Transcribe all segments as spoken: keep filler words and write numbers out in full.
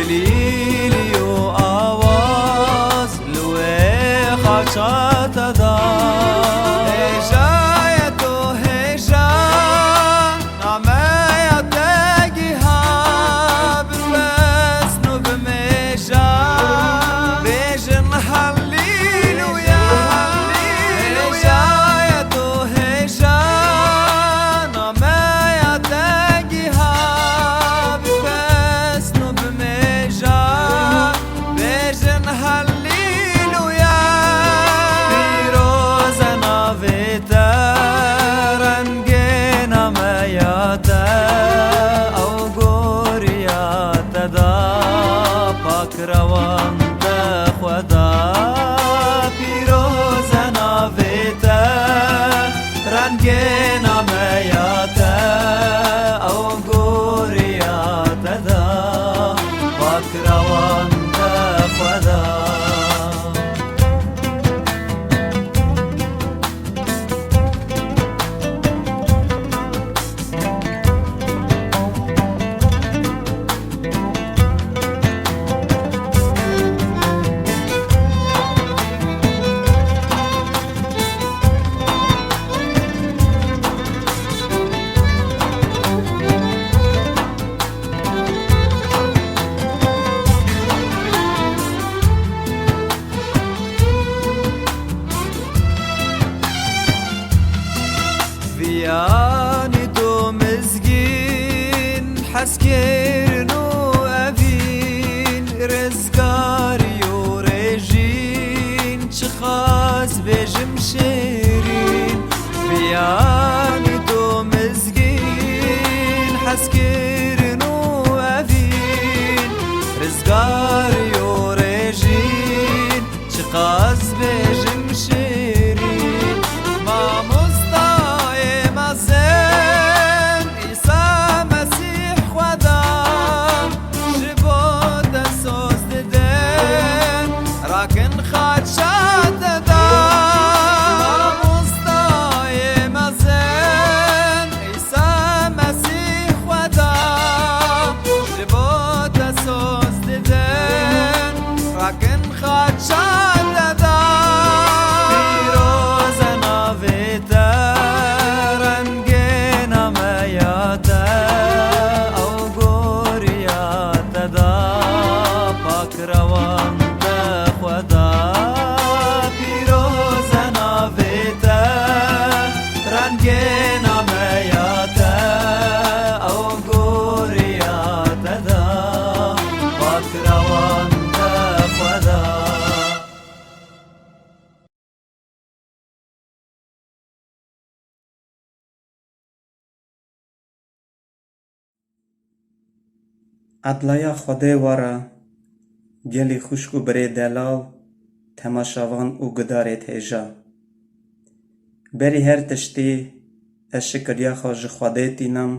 Lîlî û awaz li wê xaça te da. Hêjaya to hêja nameya te giha, bi pesn û bi mêja bêjin Hellîluya. Hêjaya to hêja nameya te giha, bi pesn û bi mêja bêjin Hellîluya. Pîroz e navê te, rengê nameya te, ew goriya te da, pak rewan te Xweda. Pîroz e navê te, rengê nameya te, ew goriya te da, pak rewan te Xweda. Viyanî do mizgîn, hezkirin û evîn, rizgarî û rêjîn, çiqas bêjim şêrîn. Viyanî do mizgîn, hezkirin û evîn, rizgarî û rêjîn, çiqas bêjim şêrîn. Mamostayê mezin, Îsa Mesîh Xweda, ji bo te soz didin, rakin xaça te da. Mamostayê mezin, Îsa Mesîh Xweda, ji bo te soz didin, rakin xaça te da. Pîroz e navê te, rengê nameya te, ew goriya te da, pak rewan te Xweda. Pîroz e navê te, rengê nameya te, ew goriya te da, pak rewan te Xweda. Edlaya Xwedê wara, gelî xwişk û birê delal, temaşevan û gudarê hêja. Berî her tiştî ez şikiriya xwe ji Xwedê tînim,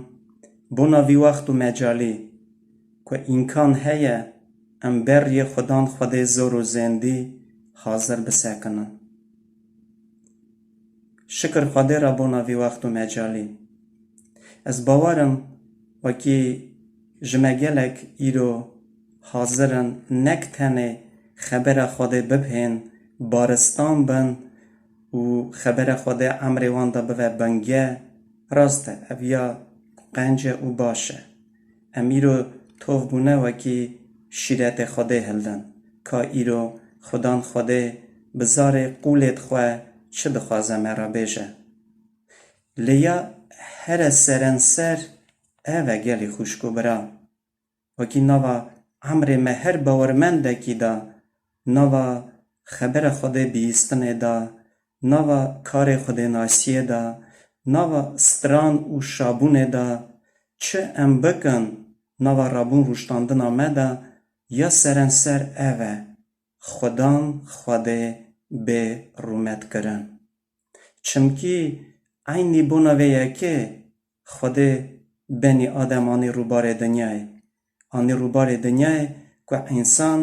bona vî wext û mecalî ku îmkan heye em ber riyê Xudan Xwedê zor û zêndî hazir bisekinin. Şikir Xwedê re bona vî wext û mecalî. Ez bawer im wekî ji me gelek îro hazir in nek tenê xebera Xwedê bibhên, baristan bin û xebera Xwedê emrê wan de bive bingeh. Rast e, ev ya qenc e û baş e. Em îro tov bûne wekî şîretê Xwedê hildin. Ka îro Xudan Xwedê bi zarê qûlêd xwe çi dixwaze me re bêje. Lê ya here serenser ev e gelî xwişk û bira. Wekî nava emrê me her bawermendekî de, nava xebera Xwedê bihîstinê de, nava karê Xwedênasiyê de, nava stran û şabûnê de, çi em bikin nava rabûn rûştandina me de, ya serenser ev e, Xudan Xwedê bê rûmetkirin. Çimkî eynî bona vê yekê Xwedê benî Adem anî rûbarê dinyayê. Anî rûbarê dinyayê ku însan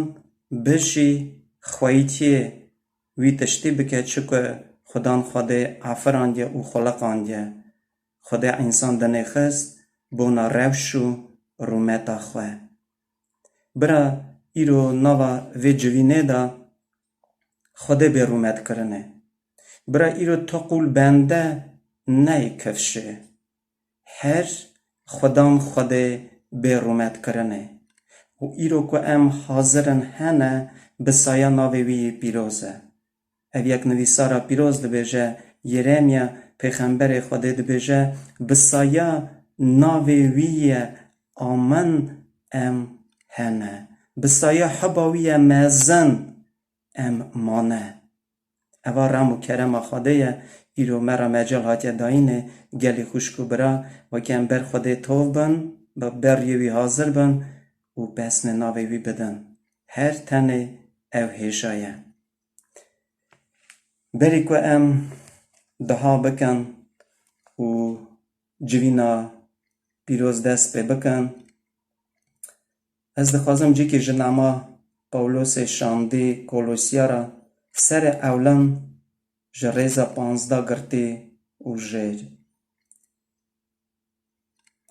bijî xweyîtiyê wî tiştî bike çi ku Xudan Xwedê afirandiye û xuliqandiye. Xwedê însan dinêxist bona rewş û rûmeta xwe. Bira îro nava vê civînê de Xwedê bê rûmet kirine. Bira îro toq û bende neyê kifşê. Her Xudan Xwedê bê rûmet kirine. Û îro ku em hazir in hene, bi saya navê wî yê pîroz e. Ev yek nivîsara pîroz dibêje, Yeremya pêxemberê Xwedê dibêje, bi saya navê wî ye amin em hene. Bi saya hiba wî ye mezin em mane. Eva rem û kerema Xwedê ye, îro me re mecel hatiye dayînê, gelî xwişk û bira, wekî em ber Xwedê tov bin, bi beriyê wî hazir bin û pesnê navê wî bidin. Her tenê ew hêja ye. Berî ku em duha bikin û civîna pîroz dest pê bikin, ez dixwazim cîkî ji nama Pawlosê şandî Kolosya re serê ewlan ji rêza panzdeh girtî û jêr.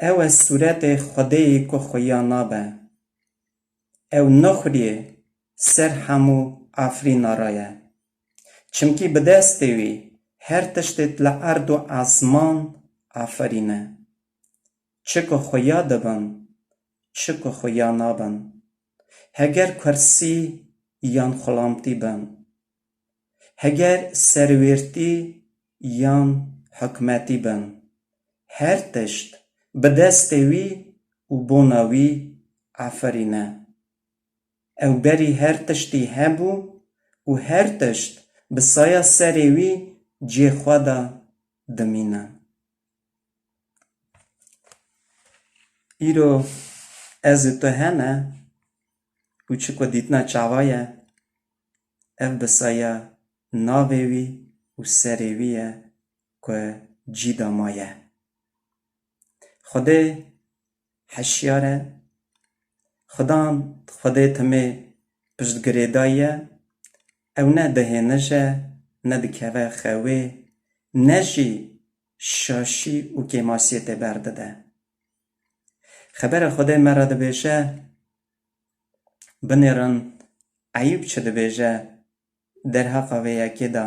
Ew e sûretê Xwedêyî ku xuya nabe. Ew nexuriyê ser hemû efrîna re ye. Çimkî bi destê wî her tiştê li erd û esman aferîne. Çi ku xuya dibin, çi ku xuya nabin. Heger kursî yan xulamtî bin. Heger serwêrtî yan hikmetî bin. Her tişt bi destê wî û bona wî aferîne. Ew berî her tiştî hebû û her tişt bi saya serê wî cihê xwe de dimîne. Îro ez û tu hene û çi ku dîtina çava ye, ev bi saya navê wî û serê wî ye ku cî de maye. Xwedê hişyar e. Xudan, Xwedê timê piştgirêdayî ye. Ew ne dihênije, ne dikeve xewê, ne jî şaşî û kêmasiyê tê berdide. Xebera Xwedê me re dibêje, binêrin Eyûb çi dibêje derheqa vê yekê de.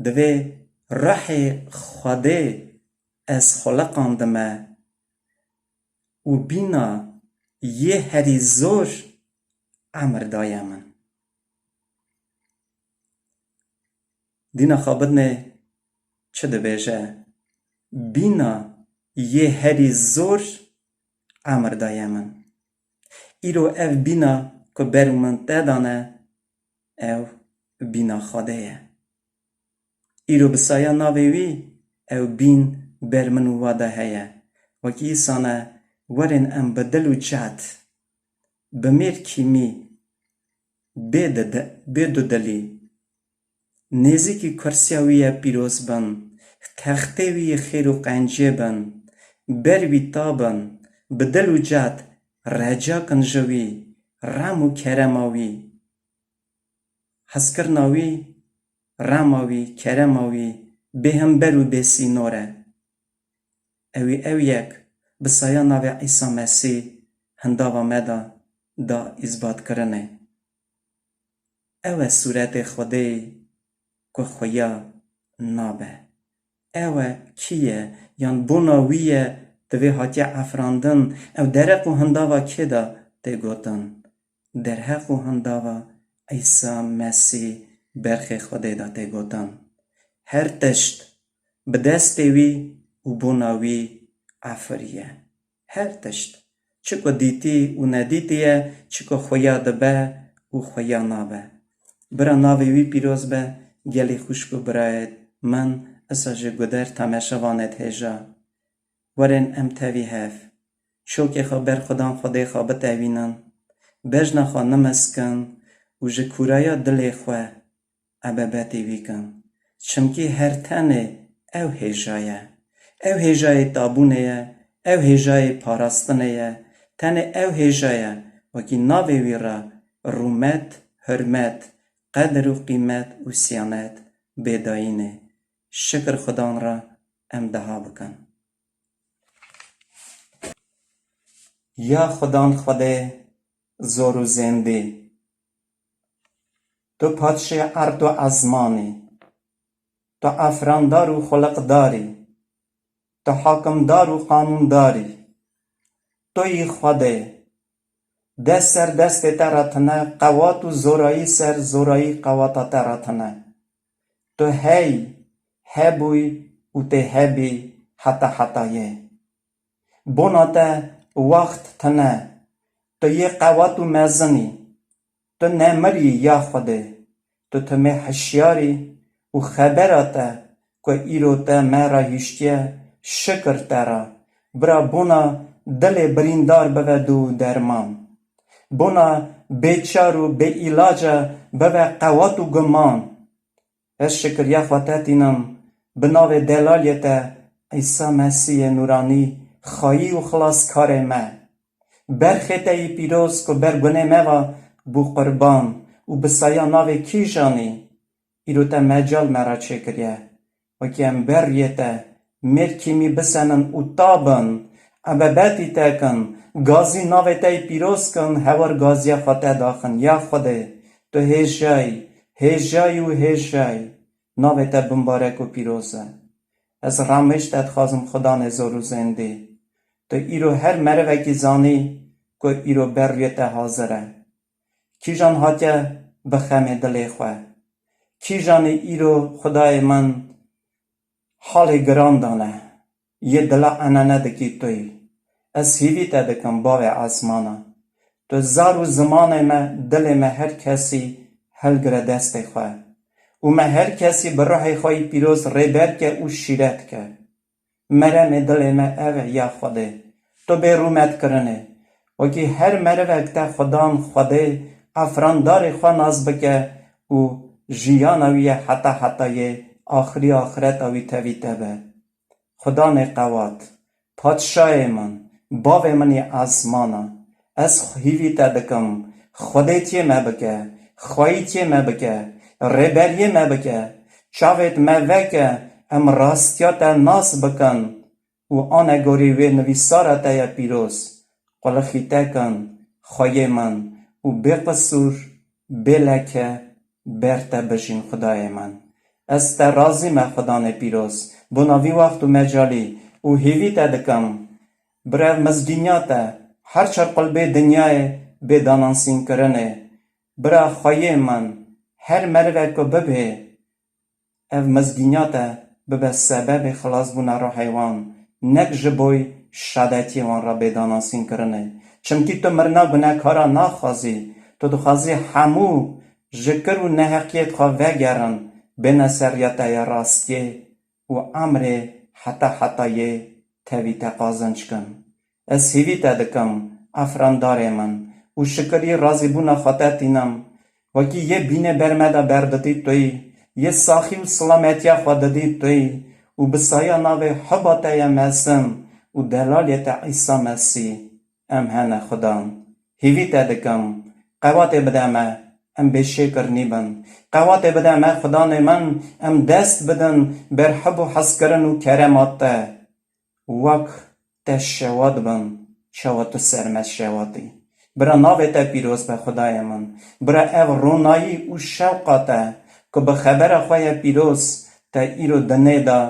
Divê ruhê Xwedê ez xuliqandime û bîna yê herî zor emir daye min. Dîna xabitnê çi dibêje? Bîna yê herî zor emir daye min. Îro ev bîna ku ber min te dane, ew bîna Xwedê ye. Îro bi saya navê wî ew bîn ber min û we de heye. Wekî îsane, werin em bi dil û cehd, bi mêr kîmî, bê dide-, bê dudilî, nêzîkî kursiya wî ye pîroz bin, textê wî yê xêr û qenciyê bin, ber wî ta bin, bi dil û cehd reca kin ji wî, rem û kerema wî. Hezkirina wî, rema wî, kerema wî bêhember û bêsînor e. Ewî ew yek bi saya navê Îsa Mesîh hindava me de da îzbatkirinê. Ew e sûretê Xwedê ku xuya nabe. Ew e kî ye, yan bona wî ye, divê hatiye efrandin, ew dereq û hindava kê de tê gotin? Derheq û hindava Îsa Mesîh berxê Xwedê de tê gotin. Her tişt bi destê wî û bona wî afiriye. Her tişt. Çi ku dîtî û nedîtî ye, çi ku xuya dibe û xuya nabe. Bira navê wî pîroz be, gelî xwişk û birayêt min, isa jî guder temeşevanêt hêja. Werin em tevî hev çokê xwe ber Xudan Xwedê xwe bitewînin, bejna xwe nimiskin û ji kûraya dilê xwe ebebetî wî kin. Çimkî her tenê ew hêja ye. Ew hêjayê tabûnê ye, ew hêjayê parastinê ye, tenê ew hêja ye, wekî navê wî re rûmet, hurmet, qedir û qîmet û siyanet bê dayînê. Şikir Xudan re em deha bikin. Ya Xudan Xwedê, zor û zêndî. Tu padşê erd û ezman î. Tu efrandar û xuliqdar î. Tu hakimdar û qanûndar î. Tu yî Xwedê. Dest ser destê te re tine, qewat û zorayî ser zorayî qewata te re tine. Tu hey, hebûyî û tê hebî heta hetayê. Bona te wext tine. Tu yê qewat û mezin î. Tu nemir î ya Xwedê. Tu timê hişyar î û xebera te ku îro te me re hiştiye, şikir te re. Bira bona dilê birîndar bibe dû û derman. Bona bêçar û bêîlaca bibe qewat û guman. Ez şikiriya xwe te tînim, bi navê delaliyê te, Îsa Mesîhê nûranî, xayî û xilaskarê me. Berxê te yî pîroz ku ber gunê me ve bû qurban û bi saya navê kîjan î, îro te mecal me re çêkiriye. Wekî em ber rûyê te mêrkîmî bisenin û tabin, ebebetî te kin, gazî navê te yî pîroz kin, hewar gaziya xwe te daxin. Ya Xwedê, tu hêjayî, hêjayî û hêjayî. Navê te bimbarek û pîroz e. Ez ramêj te dixwazim, Xudanê zor û zêndî. Tu îro her merivekî zanî ku îro ber rûyê te hazir e. Kîjan hatiye bi xemê dilê xwe? Kîjanî îro, Xwedayê min, halê giran dane? Yê dila enene dikî tu yî. Ez hîvî te dikim, Bavê ezmana. Tu zar û zimanê me, dilê me, her kesî hilgire destê xwe. Û me her kesî bi ruhê xwe yî pîroz rêber ke û şîret ke. Meremê dilê me ev e, ya Xwedê. Tu bê rûmetkirinê. Wekî her merivek te Xudan, Xwedê, efrandarê xwe nas bike û jiyana wî ye heta hetayê, axirî axireta wî tevî te be. Xudanê qewat, Padşayê min, Bavê min yê ezmana, ez hîvî te dikim, xwedêtiyê me bike, xweyîtiyê me bike, rêberiyê me bike, çavêt me veke, em rastiya te nas bikin û anegorî wê nivîsara te ye pîroz, qulixî te kin, xweyê min û bêqisûr, bê leke ber te bijîn, Xwedayê min. Ez te razî me, Xudanê pîroz, bona vî wext û mecalî û hêvî te dikim. Bira ev mizgîniya te her çar qulbê dinyayê bê danansînkirinê. Bira xweyê min, her merivek ku bibê, ev mizgîniya te bibe sebebê xilasbûna ruhê wan, nek ji boy şadetiyê wan re bê danansînkirinê. Çimkî tu mirina gunekara naxwazî, tu dixwazî hemû ji kir û neheqiyêt xwe vegerin, bêne ser riya te ya rastiyê û emrê heta hetayê tevî te qazinc kin. Ez hêvî te dikim, efrandarê min, û şikirî razîbûna xwe te tînim. Wekî yê bînê ber me de berdidî tu yî, yê saxî û silametiya xwe didî tu yî û bi saya navê hiba te ye mezin û delalê te Îsa Mesîh, em hene Xudan. Hêvî te dikim, qewatê bide me, em bêşêkir nîbin. Qewatê bide me, Xudanê min, em dest bidin ber hib û hezkirin û keremat te. Wek te şewat bin, çawa tu ser me şewatî. Bira navê te pîroz be, Xwedayê min. Bira ev ronayî û şewqa te ku bi xebera xwe ye pîroz te îro dinê de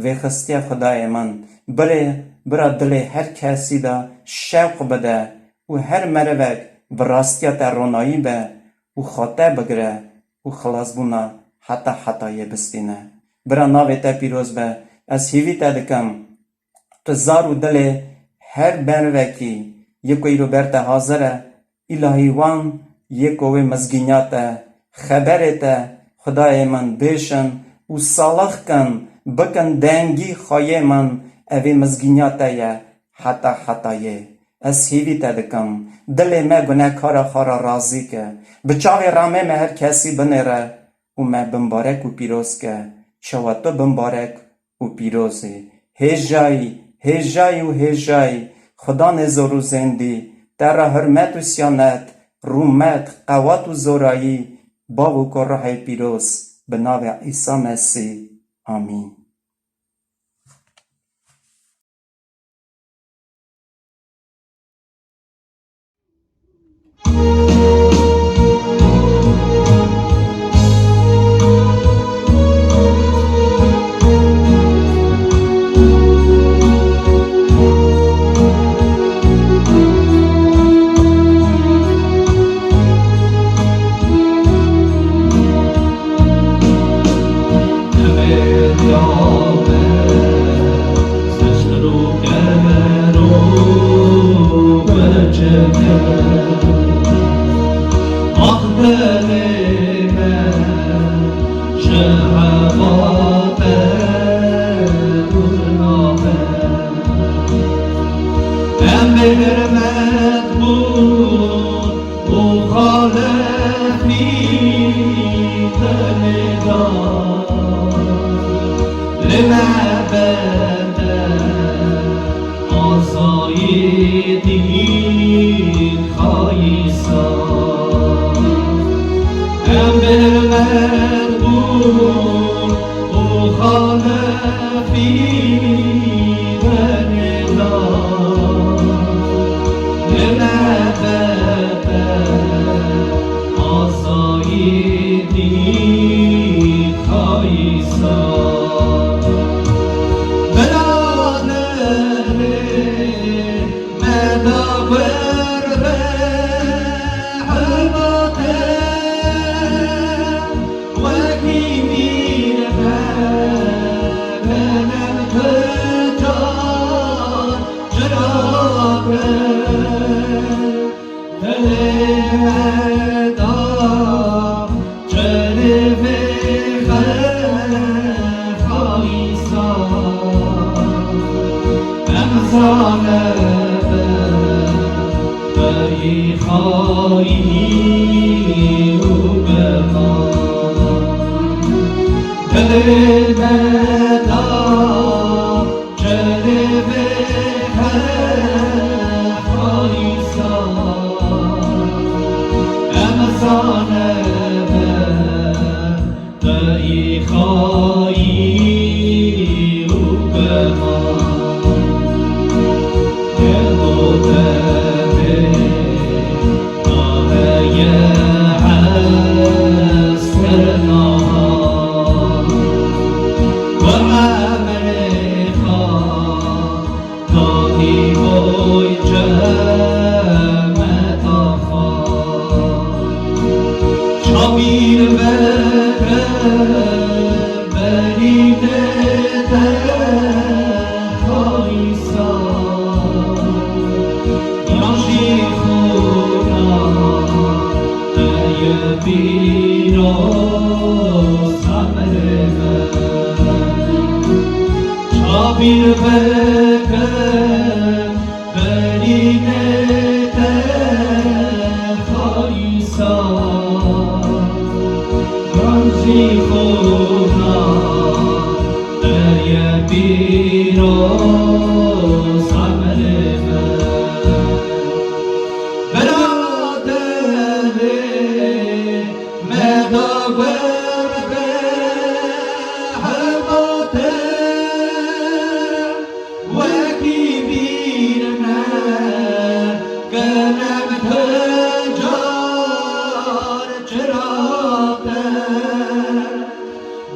vêxistiye, Xwedayê min. Birê, bira dilê her kesî de şewq bide û her merivek bi rastiya te ronayî be û xwe te bigire û xilasbûna heta hetayê bistîne. Bira navê te pîroz be, ez hêvî te dikim. Tu zar û dilê her merivekî yê ku îro ber te hazir e, îlahî wan yê ku wê mizgîniya te, xeberê te, Xwedayê min, bêşin û salix kin, bikin dengî xweyê min, evê mizgîniya te ye heta hetayê. Ez hêvî te dikim, dilê me gunehkara xwe re razî ke, bi çavê remê me her kesî binêre û me bimbarek û pîroz ke, çawa tu bimbarek û pîroz î. Hêjayî, hêjayî û hêjayî, Xudanê zor û zêndî, te re hurmet û siyanet, rûmet, qewat û zorayî, Bav û Ko Ruhê Pîroz, bi navê Îsa Mesîh. Amîn. Azayî dît xayîsa. Em bil me bûn û xalifî benê da. Li me bete Azayî dît xayîsa. Biraderê me da qurbe hemate, wekî bîr me, benem tu car çiraq e. Dilê me da çirê vê xayîsa. Em zane be beyî xayî û guman. Dilê me da Çerê vê xayîsa, em zane be teyî xayî û guman. Gelo te bê, ta heye eskir naha, we emrê xwe Dadî boy cemeta xwe. Çavîr veke berî te xayîsa. Yan jî xûna te ye pîroz emrê me. Çavîr veke berînê te xayîsa. Yan jî xûna te ye pîroz emrê me. Biraderê me da gurbê hemate, wekî bîr me, kenem tu car çiraq e.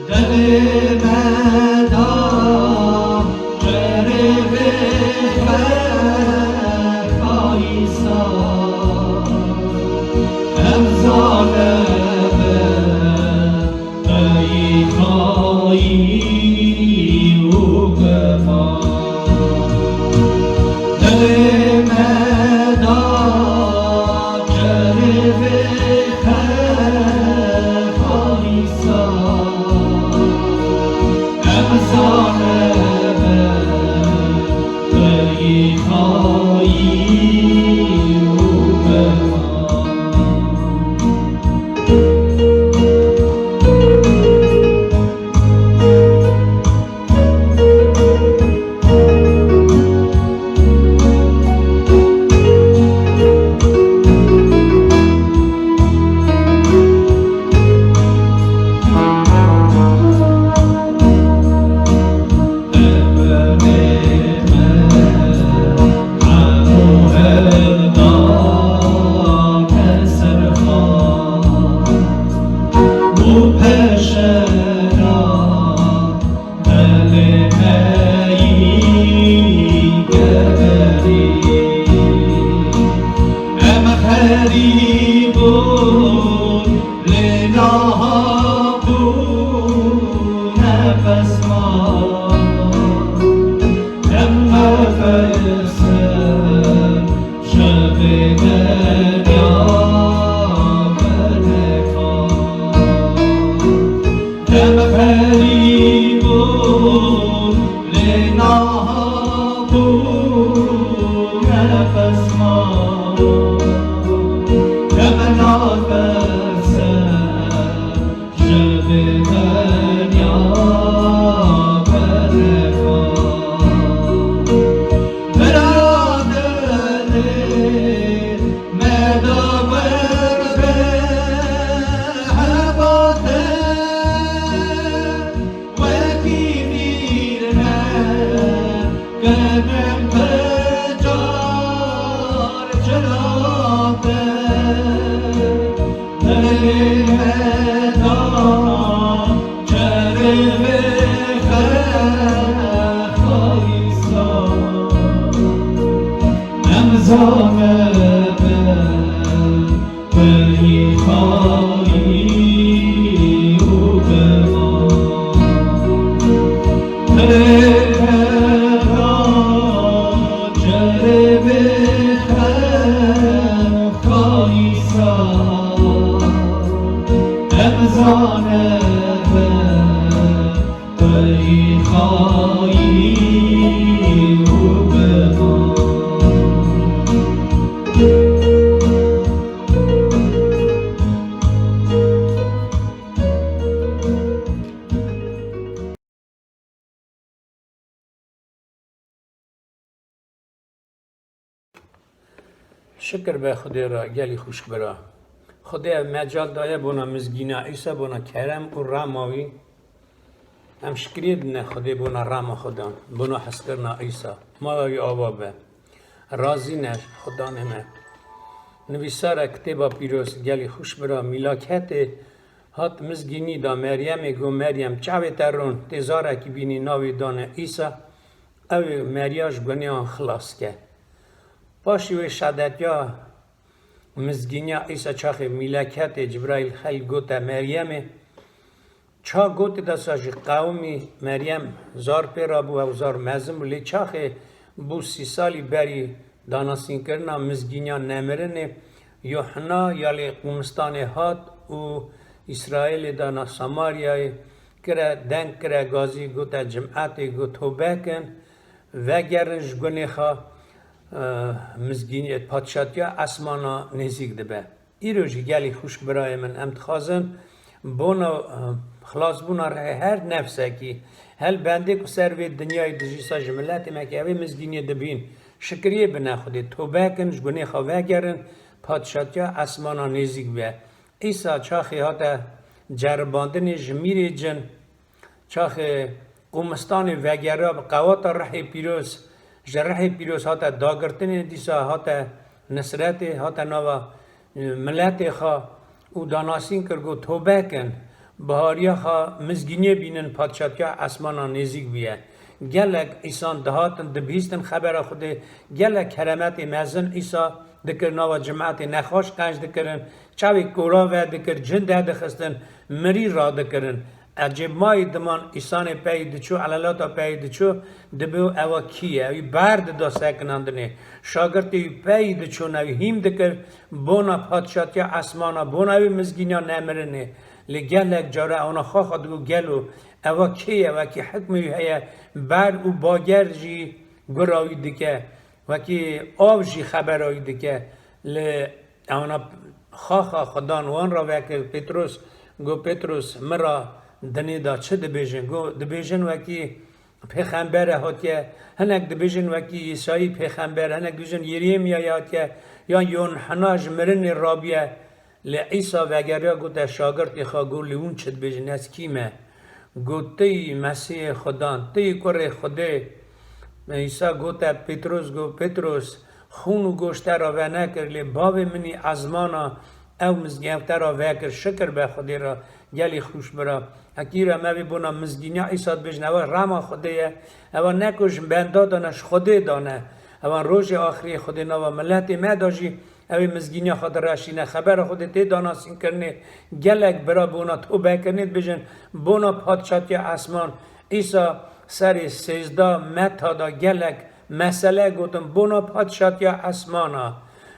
Dilê me da çerê vê xayîsa, em zane be teyî xayî û guman. Dilê me da çerê vê xayîsa, em zane be teyî xayî û guman. Belê me yî geberî, em xerîb bûn, lê niha bûne pesman. Em nefes Şevê me ya beleka. Em xerîb bûn, lê niha bûne pesman. Em nefes Şevê me ya beleka. Em zane be, ey xayî û bima. Şikir be Xwedê re, gelî xwişk bira. Xwedê ev mecal daye bona mizgîna Îsa, bona kerem û rema wî. Em şikiriyê dine Xwedê bona rema xwe dan, bona hezkirina Îsa. Mala wî ava be. Razî ne Xudanê me. Nivîsara kitêba pîroz, gelî xwişk bira, mîlaketê hat mizgînî da Meryemê, got, Meryem, çavê te ron, tê zarekî bînî, navê dane Îsa, ew ê meriya ji gunêhan xilas ke. Paşî wê şedetiya mizgîniya Îsa çaxê mîleketê Cibraîl xelk gote Meryemê, ça gotê desa ji qewimî Meryem zar pê rabû, ew zar mezin bû, lê çaxê bû sî salî berî danasînkirina mizgîniya nemirinê, Yuhna ya lê Qûmistanê hat û Îsraîlê de na Samaryayê kire, deng kire gazî, gote cimetê, got, Tobe kin, vegerin ji gunê xwe, e, mizgînî, padşatiya esmana nêzîk dibe. Îro jî gelî xwişk birayê min, em dixwazin bona, e, xilasbûna rihê her nefsekî, hel bendê ku ser vê dinyayê dijî sa ji miletê me ke ew ê mizgîniyê dibîn, şikiriyê bine Xwedê, tobe kin, ji gunê xwe vegerin, padşatiya esmana nêzîk be. Îsa çaxê hate ceribandinê ji mîrê cin, çaxê Qûmistanê vegeriya bi qewata rihê pîroz, ji rihê pîroz hate dagirtinê, dîsa hate nisretê, hate nava, e, miletê xwe û danasîn kir, got, Tobe kin, bihariya xwe mizgîniyê bînin, padşatiya esmana nêzîk bûye. Gelek îsan dihatin, dibihîstin xebera Xwedê, gelek keremetê mezin Îsa dikir nava cimetê, nexweş qenc dikirin, çavê kora vedikir, cin derdixistin, mirî radikirin. Ecêb mayî diman îsanê peyî diçû, elelata peyî diçû, dibû ewa kî ye? Wî ber dida sekinandinê. Şagirtê wî peyî diçûn, ew hîm dikir, bona padşatiya esmana, bona wê mizgîniya nemirinê. Lê gelek cara ewna xwe xwe digot, gelo ewa kê ye? Wekî hikmê wî heye, ber û bager jî gura wî dike. Wekî av jî xebera wî dike. Li ewna xaxa Xudan wan re vekir Petros, got, Petros, min re dinê da çi dibêjin? Got, dibêjin wekî pêxembere hatiye, hinek dibêjin wekî Îsayî pêxember, hinek dibêjin Yerêmiyayê hatiye, yan Yonhena ji mirinê rabiye. Lê Îsa vegeriya gote şagirtê xwe, got, Li hûn çi dibêjin, ez kî me? Got, Tu yî Mesîhê Xudan, tu yî kurê Xwedê. Îsa gote Petros, got, Petros, xûn û goş te re venekir, lê Bavê min î ezmana ew mizgî ew te re vekir. Şikir be Xwedê re, gelî xwişk bira. Ekî re me vê bona mizgîniya Îsa dibêjin, ewa rema Xwedê ye. Ewa ne ku ji benda dane, ji Xwedê dane. Ewa rojê axiriyê Xwedê nava miletê me de jî Ew ê mizgîniya xwe direşîne, xebera Xwedê tê danasînkirinê, gelek bira bona tobekirinê dibêjin, bona padşatiya esman. Îsa serê sêzdeh Meta da gelek mesele gotin, bona padşatiya esmana.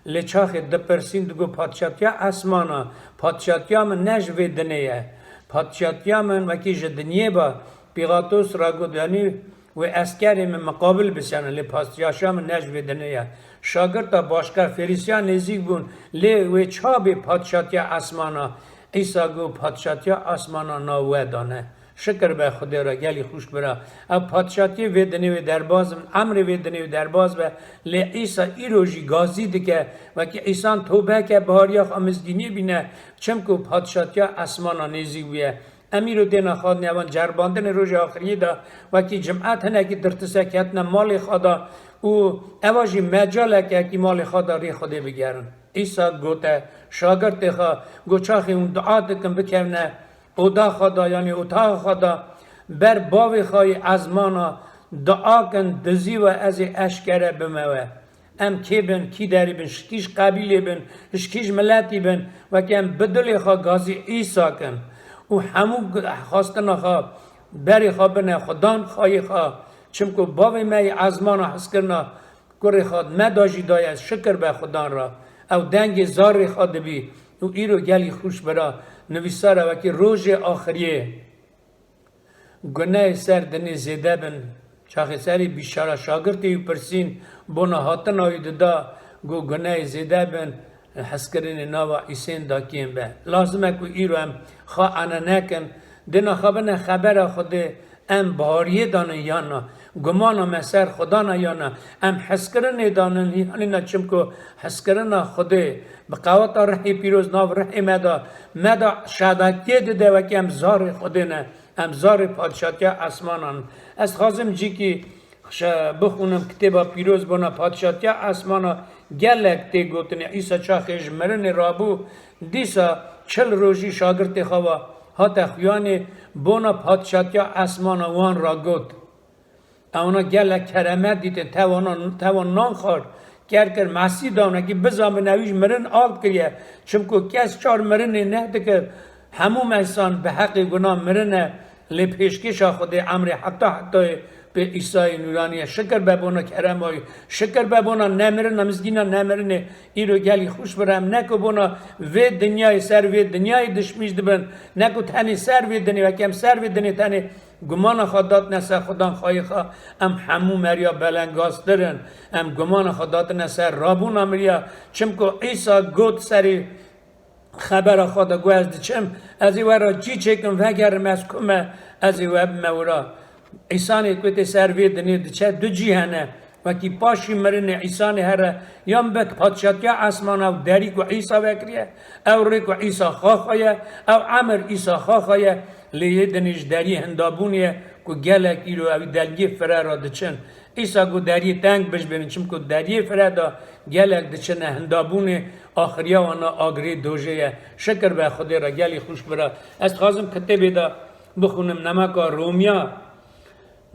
Lê çaxê dipirsîn digot, padşatiya esmana, padşatiya min ne ji vê dinê ye. Padşatiya min wekî ji dinyê ba, Pîlatos ra got, yanî wê eskerê min miqabil bisene, lê padşatiya min ne ji vê dinê ye. Şagirta başka Fêrisiyan nêzîk bûn, lê wê ça bê padşatiya esmana? Îsa got, padşatiya esmana nav we dane. Şikir be Xwedê re, gelî xwişk bira. Ev padşatiyê vê dinê wê derbaz bin, emrê vê dinê wê derbaz be. Lê Îsa îro jî gazî dike, wekî îsan tobe ke, bihariya xwe mizgîniyê bîne, çimku padşatiya esmana nêzîk bûye. Em îro têne xwedinê evan ceribandinê rojê axiriyê de, wekî cimet hinekî dirtise ketine malê xwe de û eva jî mecalek e ki malê xwe de rê Xwedê bigerin. Îsa gote şagirtê xwe, got, çaxê hûn dua dikin, bikevine oda xwe de, yanî otaxa xwe de, ber bavê xwe yê ezmana dua kin, dizî we ez ê eşkere bime we. Em kê bin, kî derî bin, ji kîj qebîlê bin, ji kîj miletî bin, wekî em bi dilê xwe gazî Îsa kin û hemû g-, xwestina xwe berê xwe bine Xudan xweyê xwe, çimku bavê me yê ezmana hizkirina kurê xwe me da jî daye, şikir be Xudan re. Ew dengê zarê xwe dibî û îro gelî xûş bira nivîsara wekî rojê axiriyê gunehê ser dinê zêde bin. Çaxê serî bîşara şagirtê wî pirsîn bona hatina wî dida, got, gunehê zêde bin, hezkirinê nava Îsên da kêm be. Lazim e ku îro em xwe ane nekin, dêna xwe bine xebera Xwedê, em bahariyê danin yan na, gumana me ser Xudan e yan na, em hezkirinê danin yan na, çimku hezkirina Xwedê bi qeweta rihê pîroz nav rihê me de, me de şadetiyê dide wekî em zarê Xwedê ne, em zarê padşatiya esmanan. Ez dixwazim cîkî Xşe bixwînim kitêba pîroz bona padşatiya esmana gelek tê gotinê. Îsa çaxê ji mirinê rabû, dîsa çil rojî şagirtê xwe ve hate xuyanê bona padşatiya esmana wan ra got. Ewna gelek keremet dîtin, tewana, tewan nan xwar, ker kir, mesî da wnekî bizan bin ewî ji mirin alt kiriye. Çimku kes çar mirinê nedikir. Hemû me însan bi heqê guna mirine, lê pêşkêşa Xwedê emrê heta hetayê pê Îsayê Nûranî ye. Şikir be bona kerema wî. Şikir be bona nemirina, mizgîna nemirinê. Îro gelî xûş bira em ne ku bona vê dinyayê ser vê dinyayê dişmîş dibin, ne ku tenê ser vê dinê, wekî em ser vê dinê tenê gumana xwe datine ser Xudan xwayê xwe, em hemû meriya belengaztir in. Em gumana xwe datine ser rabûna miriya. Çimku Îsa got serê xebera xwe de got, ez diçim, ez ê we re cî çêkim, vegerim, ez ku me, ez ê we bime wira. Însanê ku tê ser vê dinê diçe, du cî hene. Wekî paşî mirinê însanê here, yan bi padşatiya esmana ew derî ku Îsa vekiriye, ew rê ku Îsa xaxa ye, ew emir Îsa xaxa ye, lê yê dinê ji deriyê hindabûnê ye ku gelek îro ew dengê fire re diçin. Îsa got, deriyê teng bijbînin, çimku deriyê fire de gelek diçine hindabûnê, axiriya wan a agirê dojê ye. Şikir be Xwedê re, gelî xûş bira. Ez dixwazim kitêbê de bixwînim, nemeka Romiya.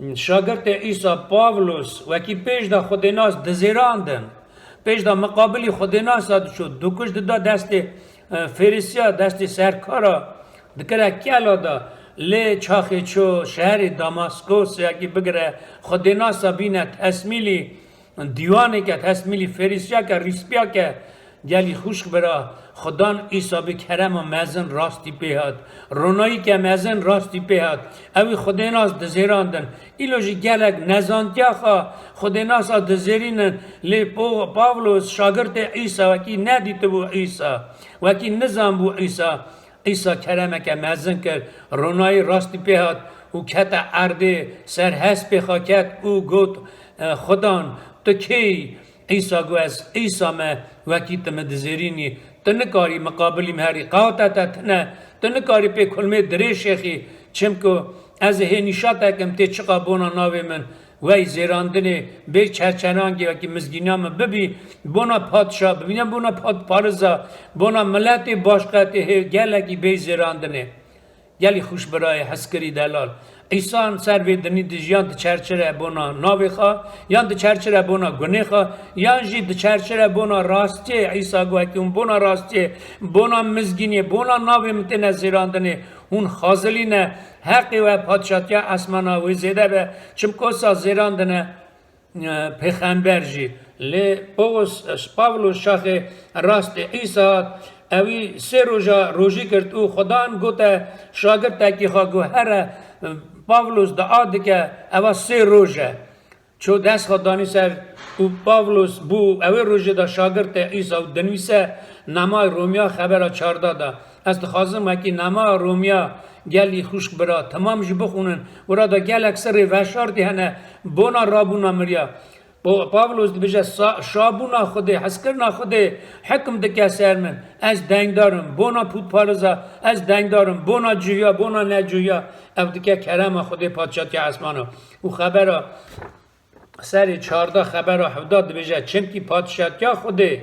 Şagirtê Îsa Pavlos wekî pêş de xwedênas dizêrandin. Pêş de miqabilî xwedênasa diçû, dikuj dida destê, e, Fêrisiya, destê serkara, dikire kela de, lê çaxê çû şeherê Damaskos, yekî bigire xwedênasa bîne tesmîlî dîwanê ke, tesmîlî Fêrisiya ke, rîspîya ke, gelî xûşk bira, Xudan Îsa bi kerema mezin rastî pê hat, ronayîke mezin rastî pê hat. Ewî xwedênas dizêrandin. Îlo jî gelek nezantiya xwe xwedênasa dizêrînin, lê Po-, Pavlos şagirtê Îsa wekî nedîtibû Îsa, wekî nizanbû Îsa. Îsa keremeke mezin kir, ronayî rastî pê hat û kete erdê, ser hespê xwe ket û got, e, Xudan, tu kê yî? Îsa got, ez Îsa me, wekî tu min dizêrînî. Tu nikarî miqabilî min herî. Qeweta te tune, tu nikarî pê kulmê dirêj şêxî, çimku ez ê hê nîşa te kim tê çiqa bona navê min wey zêrandinê, bê çerçerangê wekî mizgîniya min bibî, bona padşa bibîne, bona pad-, pariza, bona miletê başqetê hê gelekî bê zêrandinê. Gelî xûş birayê hezkirî delal. Îsan ser vê dinî dij yan diçerçire bona navê xwe, yan diçerçire bona gunê xwe, yan jî diçerçire bona rastiyê. Îsa got, hûn bona rastiyê, bona mizgîniyê, bona navê min têne zêrandinê, hûn xazilî ne, heqê we padşatiya esmana wê zêde be, çimkosa zêrandine, e, pêxember jî. Lê Pawlos, Pavlos şaxê rastê Îsa hat, ewî sê roja rojî girt û Xudan gote şagirtekî xwe ku here, e, Pavlos dua dike, eva sê roj e. Ço dest xwe danî ser û Pavlos bû ewê rojê de şagirtê Îsa û dinivîse Namay Romiya xebera çarda de. Ez dixwazim wekî Namaya Romiya gelî xûşk bira, temam jî bixwînin. Wira de gelek sirrê veşartî hene bona rabûna miriya. Po-, Pavlos dibêje, sa-, şabûna Xwedê, hezkirina Xwedê hikm dike ser min. Ez dengdar im bona pûtpariza, ez dengdar im bona cuya, bona necuya. Ev dike kerema Xwedê, padşatiya esmana. Û xebera serê çarda, xebera hevda dibêje, çimkî padşatiya Xwedê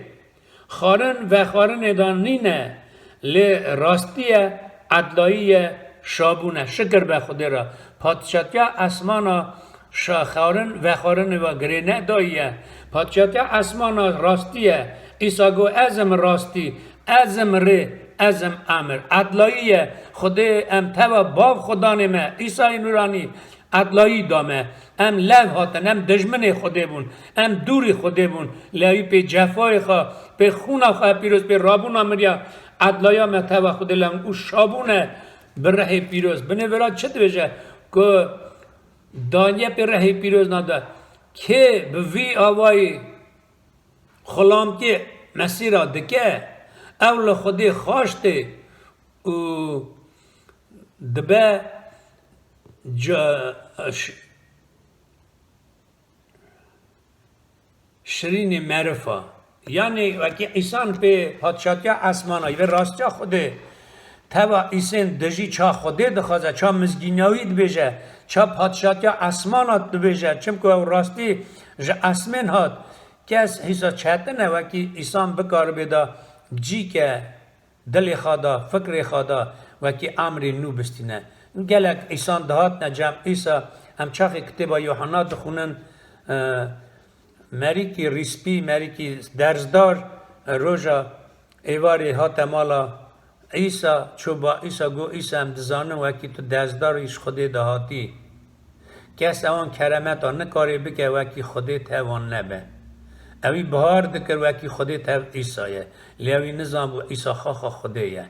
xwarin vexwarinê de nîne, lê rastî ye, edlayî ye, şabûn e. Şikir be Xwedê re. Padşatiya esmana şa-, xwarin vexwarinê ve girê nedayî ye. Padşatiya esmana rastî ye. Îsa got, ez im rastî, ez im rê, ez im emir. Edlayî ye. Xwedê em teva bav Xwedanê me, Îsayê Nûranî, Edlayî da me. Em lev hatin, em dijminê Xwedê bûn, em dûrî Xwedê bûn. Lê wî pê cefayê xwe, pê xûna xwe pîroz, pê rabûna miriya edlaya me teva Xwedê lewin û şabûne bi rehê pîroz. Binê vira çi dibêje? Ku daniye pê rehê pîroz nade. Kê bi vî awayî xulamtiyê Mesîra dike, ew li Xwedê xaş tê û dibe ca-, ş-, şirînê merifa. Yanî wekî îsan pê padşatiya esmana, vê rastiya Xwedê, teva îsên dijî ça Xwedê dixwaze, ça mizgîniyawî dibêje, ça padşatiya esmana dibêje, çimku ew rastî ji esmên hat. Kes hîsa çetin e wekî îsan bikaribê da cîke dilê xwe da, fikrê xwe da, wekî emrê nû bistîne. Gelek îsan dihatine cem îsa, em çaxê kitêba Yohanna dixwînin, e, merîkî rîspî, merîkî derzdar, e, roja êvarê hate mala Îsa, çû ba Îsa, got, Îsa, em dizanin wekî tu derzdar î ji Xwedê de hatî. Kes ewan keremeta nikarê bike wekî Xwedê tevan nebe. Ewî bihar dikir wekî Xwedê tev Îsa ye. Lê ewî nizanbû Îsa xaxa Xwedê ye.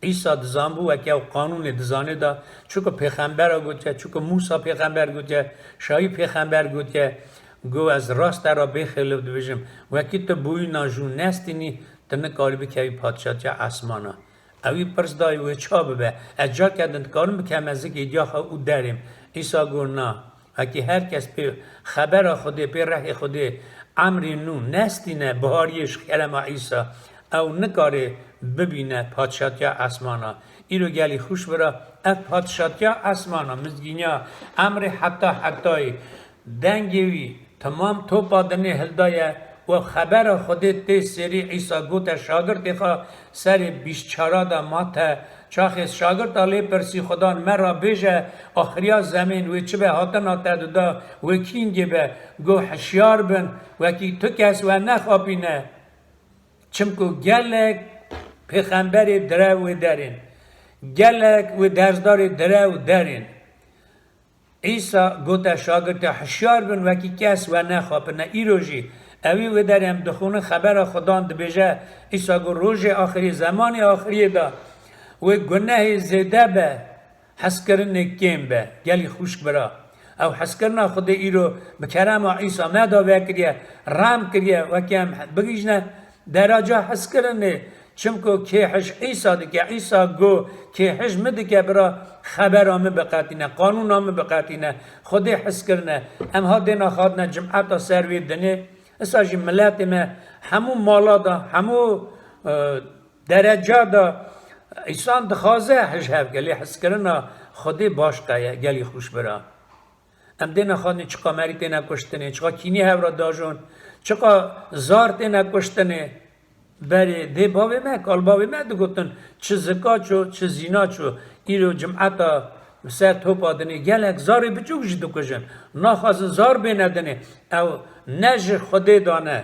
Îsa dizanbû wekî ew qanûnê dizanê da, çuku pêxembera gotiye, çuku Mûsa pêxember gotiye, Şayî pêxember gotiye, got, ez rast te ra bêxêlif dibêjim, wekî tu bûyîna jû nestînî, tu nikarî bikevî padşatiya esmana. Ewî pirs dayî wê ça bibe? Ez carke din dikarim bikevime zikê diya xwe û derêm? Îsa got, na. Wekî her kes pê xebera Xwedê, pê rehê Xwedê, emrê nû nestîne, bihariyê ji kerema Îsa, ew nikare bibîne padşatiya esmana. Îro gelî xûş bira, ev padşatiya esmana, mizgîniya, emrê heta hetayî, dengê wî, Timam topa dinê hildaye û xebera Xwedê tê sêrî Îsa gote şagirtê xwe serê bîst çara de mate. Çaxê şagirta lê pirsî Xudan me ra bêje, axiriya zemên wê çi be hatina te dida wê kîngê be. Got hişyar bin, wekî tu kes we nexapîne. Çimku gelek pêxemberê direw wê derên. Gelek wê dersdarê direw derên. Îsa gote şagirtê, hişyar bin, wekî kes we nexapine. Îro jî ewî wê derê em dixwînin xebera Xudan dibêje, Îsa got, rojê axirî, zemanê axiriyê de wê gunehê zêde be, hezkirinê kêm be. Gelî xwişk bira. Ew hezkirina Xwedê îro bi kerema Îsa me de vekiriye, rem kiriye, wekî em bigihîjine Dereca hizkirinê, çimku kê hij Îsa dike, Îsa got, kê hij min dike bira xebera min biqetîne, qanûna min biqetîne. Xwedê hizkirine. Em ha dêna xwe hatine cimeta ser wê dinê. Îsa jî miletê me hemû mala de, hemû, e, dereca de îsan dixwaze hij hev ke, lê hizkirina Xwedê başqa ye, gelî xûş bira. Em dê nexwendin çiqa merî têne kuştinê, çiqa kînî hev re dajon, çiqa zar têne kuştinê. Berê dê bavê me, kal bavê me digotin, çi zika ço, çi zîna ço. Îro cimeta ser topa dinê gelek zarê biçûk jî dikujin. Naxwazin zar bêne dinê. Ew ne ji Xwedê dane.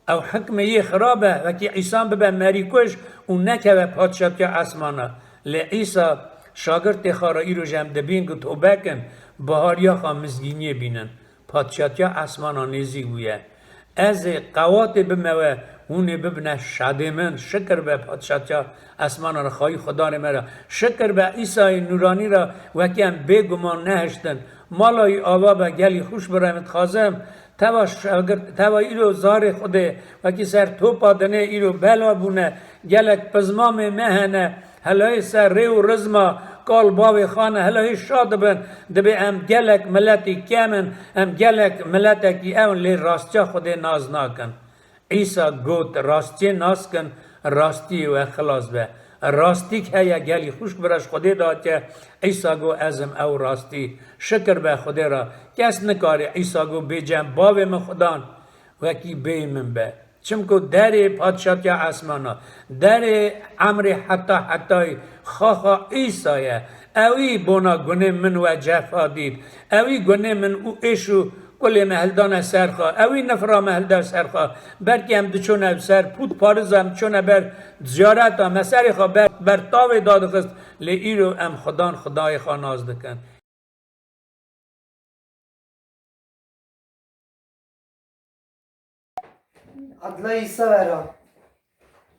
Ew hikmê yê xirab e, wekî Îsan bibe merîkuj û nekeve padşatiya esmana. Lê Îsa şagirtê xwe re îro ji em dibîn ku tobe kin, bihariya xwe mizgîniyê bînin. Padşatiya esmana nêzîk bûye. Ez ê qewatê bime we, hûn ê bibine şadê min. Şikir be padşatiya esmana re, xayî Xudanê me re. Şikir be Îsayê nûranî re, wekî em bêguman nehiştin. Mala wî ava be, gelî xûş bira, em dixwazim. Teva şagirt, teva îro zarê Xwedê, wekî ser topa dinê îro bela bûne, gelek pizmamê me hene, helayê ser rê û rizma kal bavê xane, helayê şa dibin, dibê em gelek miletî kem in, em gelek miletekî ew in, lê rastiya Xwedê nas nakin. Îsa got, rastiyê nas kin, rastiyê we xilas be. Rastîk heye, gelî xwişk bira, ji Xwedê datiye. Îsa got, ez im ew rastî. Şikir be Xwedê re. Kes nikare, Îsa got, bê cem bavê min Xudan, wekî bêyî min be. Çimku derê padşatiya esmana, derê emrê heta hetayî xaxa Îsa ye. Ewî bona gunê min we cefa dît. Ewî gunê min û êş û kulê me hildane ser xwe. Ewî nifra me hilda ser xwe. Belkî em diçûne ser pût pariza, em diçûne ber ziyareta, me serê xwe ber, ber tavê dadixist. Lê îro em Xudan Xwedayê xwe nas dikin. Edlayî Severa.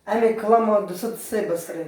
Em ê kilama du sed sê bisirê.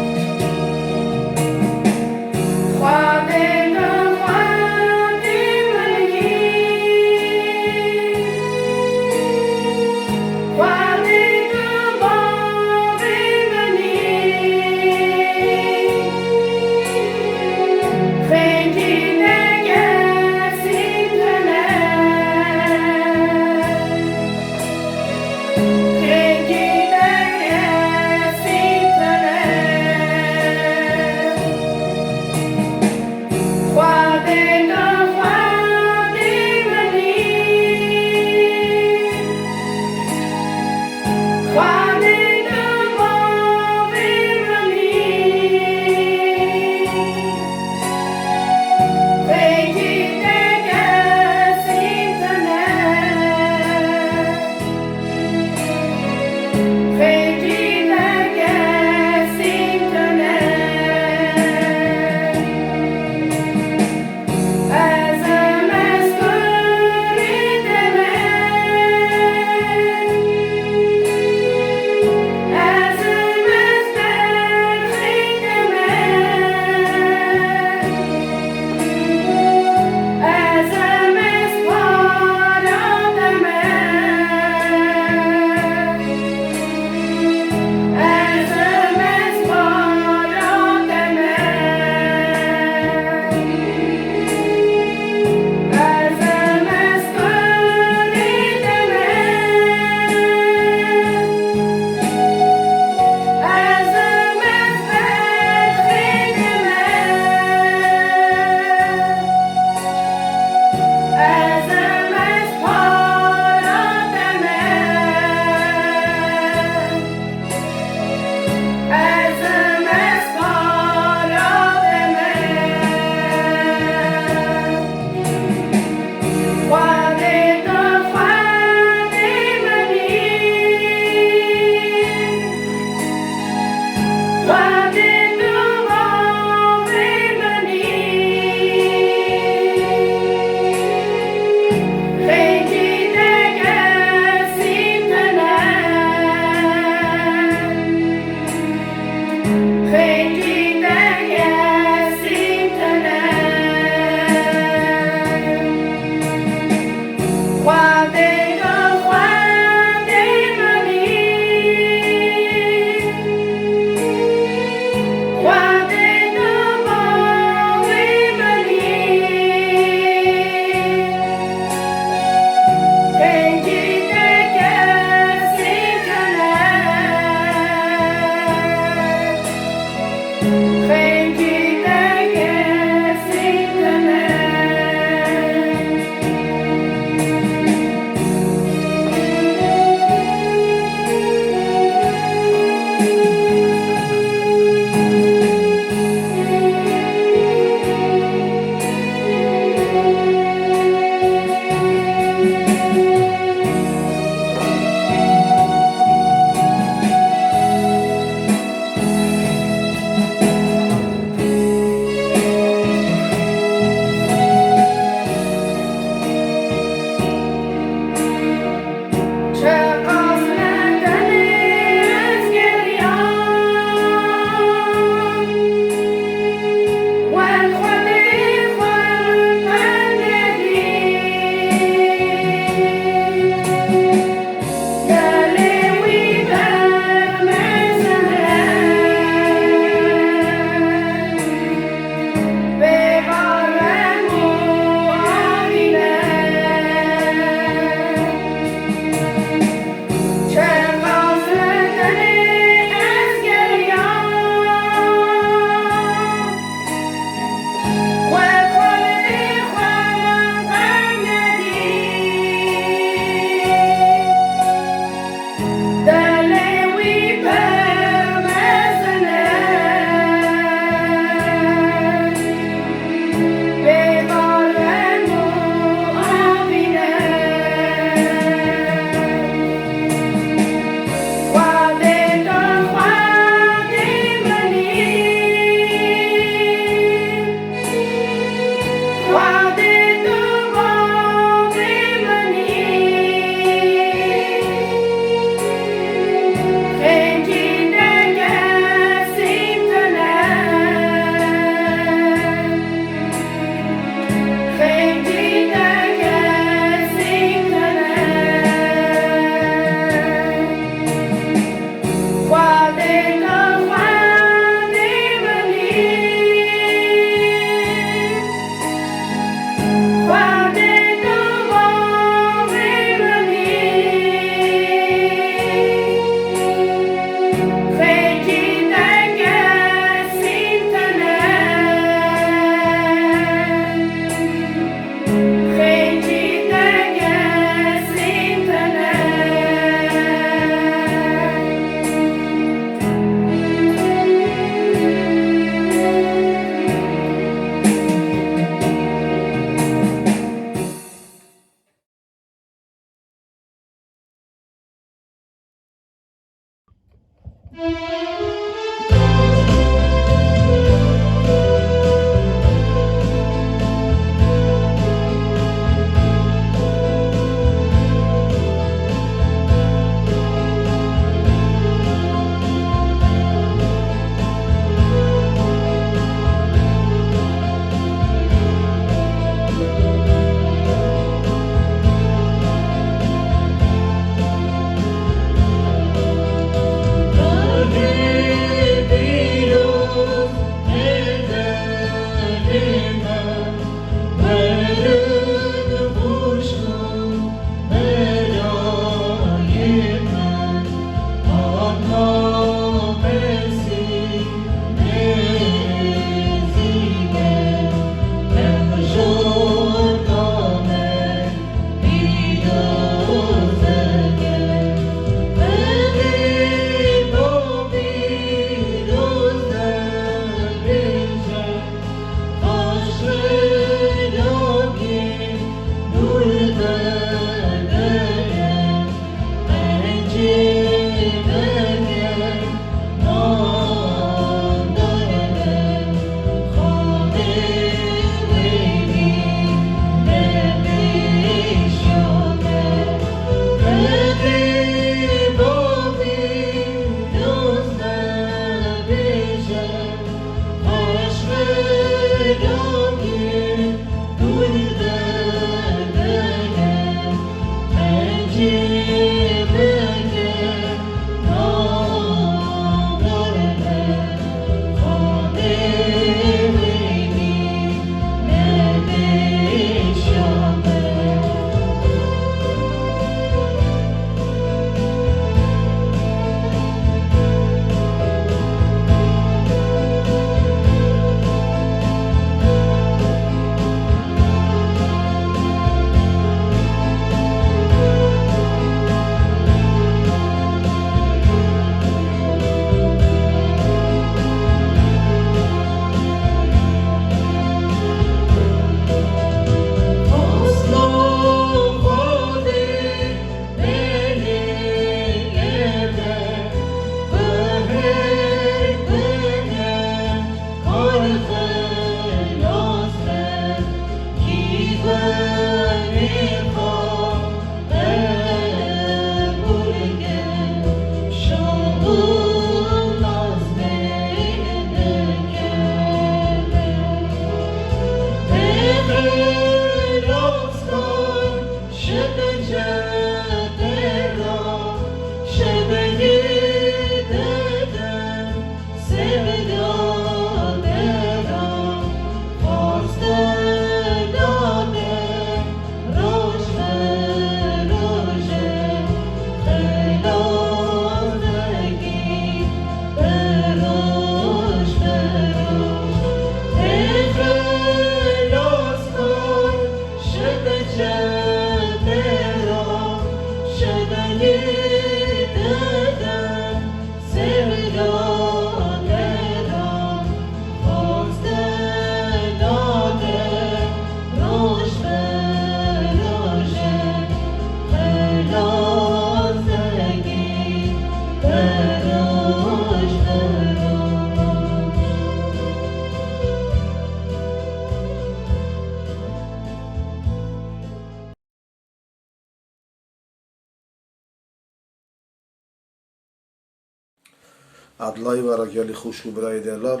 Edlayî we re gelî xweş û birayê delal,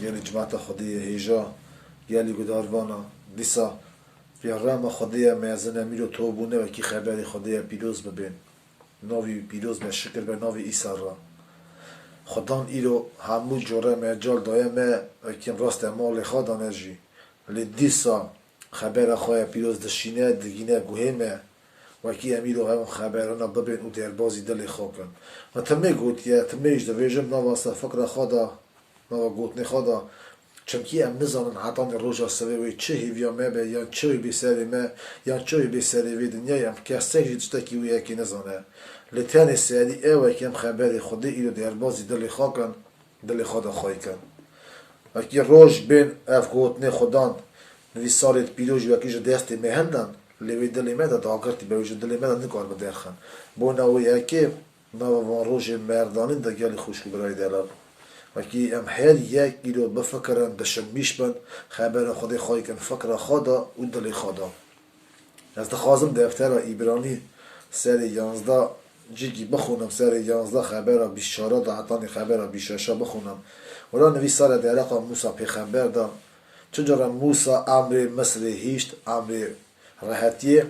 gelî cimata Xwedê ye hêja, gelî gudarvana, dîsa pê rema Xwedê ye mezin e, mîro to bûne wekî xeberê Xwedê ye pîroz bibên. Navî pîroz be, şikir be navê Îsa re. Xudan îro hemû cure mecal daye me, wekî em raste malê xwe dane jî. Lê dîsa xebera xwe ya pîroz dişîne, digîne guhê me. Wekî em îro ev xeberana bibên û derbazî dilê xwe kin. Me timê gotiye, timê jî dibêjim nava ser fikra xwe de, nava gotinê xwe de. Çimkî em nizanin hetanî roja sivê wê çi hêviya me be, yan çi wê bê serê me, yan çi wê bê serê vê dinyayê, em kesek jî tiştekî wê yekê nizane. Lê tenê serî ew e ke em xeberê Xwedê îro derbazî dilê xwe kin. Dilê xwe de xwey kin. Wekî roj bên ev gotinê Xudan, nivîsarê pîroz jî wekî ji destê me hindan, lê wê dilê me de dagirtî be, wê ji dilê me de nikaribe derxin. Bona wê yekê, Nava van rojên merdanî de gelî xwişk û birayê delal. Wekî em her yek îro bifikirin, dişimîş bin, xebera Xwedê xwe yikin fikra xwe de û dilê xwe de. Ez dixwazim deftera Îbranî serê yanzdeh cîkî bixwînim, serê yanzdeh xebera bîst çar de hetanî xebera bîst şeş bixwînim. Wira nivîsare dereqa Mûsa pêxember de. Çi cara Mûsa emrê Misrê hîşt, emrê rehetiyê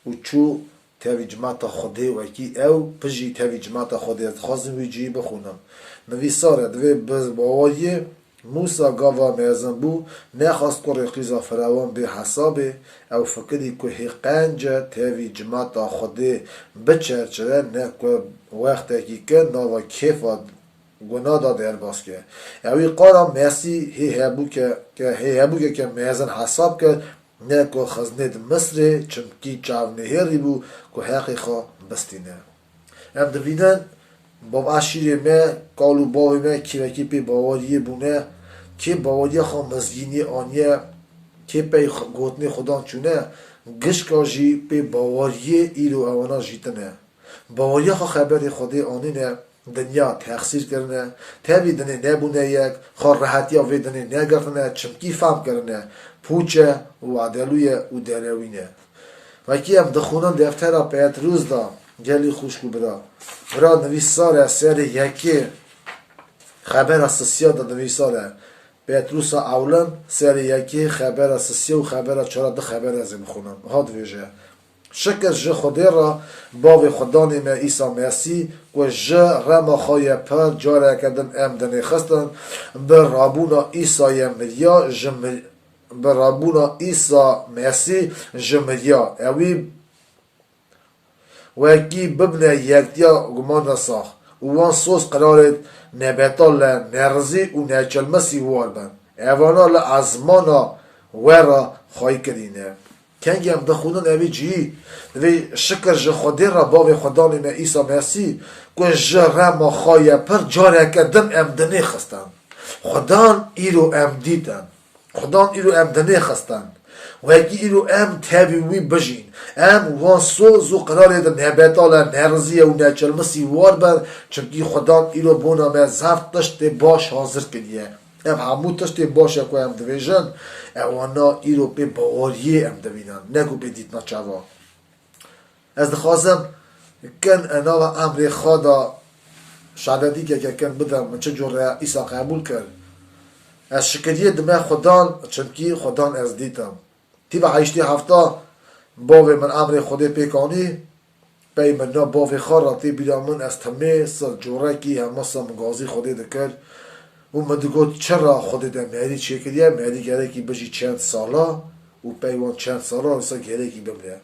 û çû tevî cimata Xwedê wekî ew pijî tevî cimata Xwedê. Ez dixwazim wî cihî bixwînim. Nivîsare divê bi baweriyê Mûsa gava mezin bû, nexwest kurê qîza Firawon bê hesabê, ew fikirî ku hê qenc e tevî cimata Xwedê biçerçire, ne ku wextekî ke nava kêfa guna da derbas ke. Ewî qala Mesî hê hebûke, ke hê hebûke ke mezin hesab ke, ne ku xiznê di Misrê, çimkî çavnihêrî bû ku heqê xwe bistîne. Em divînin, bav eşîrê me, kal û bavê me kî wekî pê baweriyê bûne, kê baweriya xwe mizgîniyê aniye, kê pey xwe-, gotinê Xudan çûne, gişka jî pê baweriyê îro ewana jî tine. Baweriya xwe xeberê Xwedê anîne, dinya texsîr kirine, tevî dinê nebûne yek, xwe rehetiya vê dinê negirtine, çimkî fam kirine, pûç e û edelû ye û derewîn e. Wekî em dixwînin deftera Petrûs de, gelî xwişk û bira. Bira nivîsar e, serê yekê xebera sisiya de nivîsar e. Petrûsa ewlen, serê yekê xebera sisiya û xebera çara, di xebera ez ê bixwînim. Ha divêje. Şikir ji Xwedê re, Bavê Xudanê me Îsa Mesîh, ku ji rema xwe ye pir careke din em dinê xistin, bi rabûna Îsayê miriya, ji mir-, bi rabûna Îsa Mesîh ji miriya. Ewî wekî bibne yektiya guman re sax û wan soz qirarê nebetal le nerizî û neçelmisî war bin. Evana li ezmana we re xwey kirîne. Kengî em dixwînin evî cihî, divê şikir ji Xwedê re, Bavê Xudanê me Îsa Mesîh, ku ji rema xwe ye pir careke din em dinê xistin. Xudan îro em dîtin. Xudan îro em dinê xistin. Wekî îro em tevî wî bijîn. Em wan soz û qirarê di nebetal e nerizî ye û neçelmisî war bin, çimkî Xudan îro bona me zaf tiştê baş hazir kiriye. Ev hemû tiştê baş e ku em divêjin, ewana îro pê baweriyê em divînin, ne ku pê dîtina çava. Ez dixwazim kin nava emrê xwe de şadetîkeke kin bidim, min çi cure Îsa qebûl kir. Ez şikiriyê dime Xudan, çimkî Xudan ez dîtim. Tîva heştê hefta bavê min emrê Xwedê pêk anî, pey min na bavê xwe re tê bîra min ez timê sir corekî hema sir min gazî Xwedê dikir û min digot, çira Xwedê te merî çêkiriye, merî gerekî bijî çend sala û pey wan çend sala wisa gerekî bimire.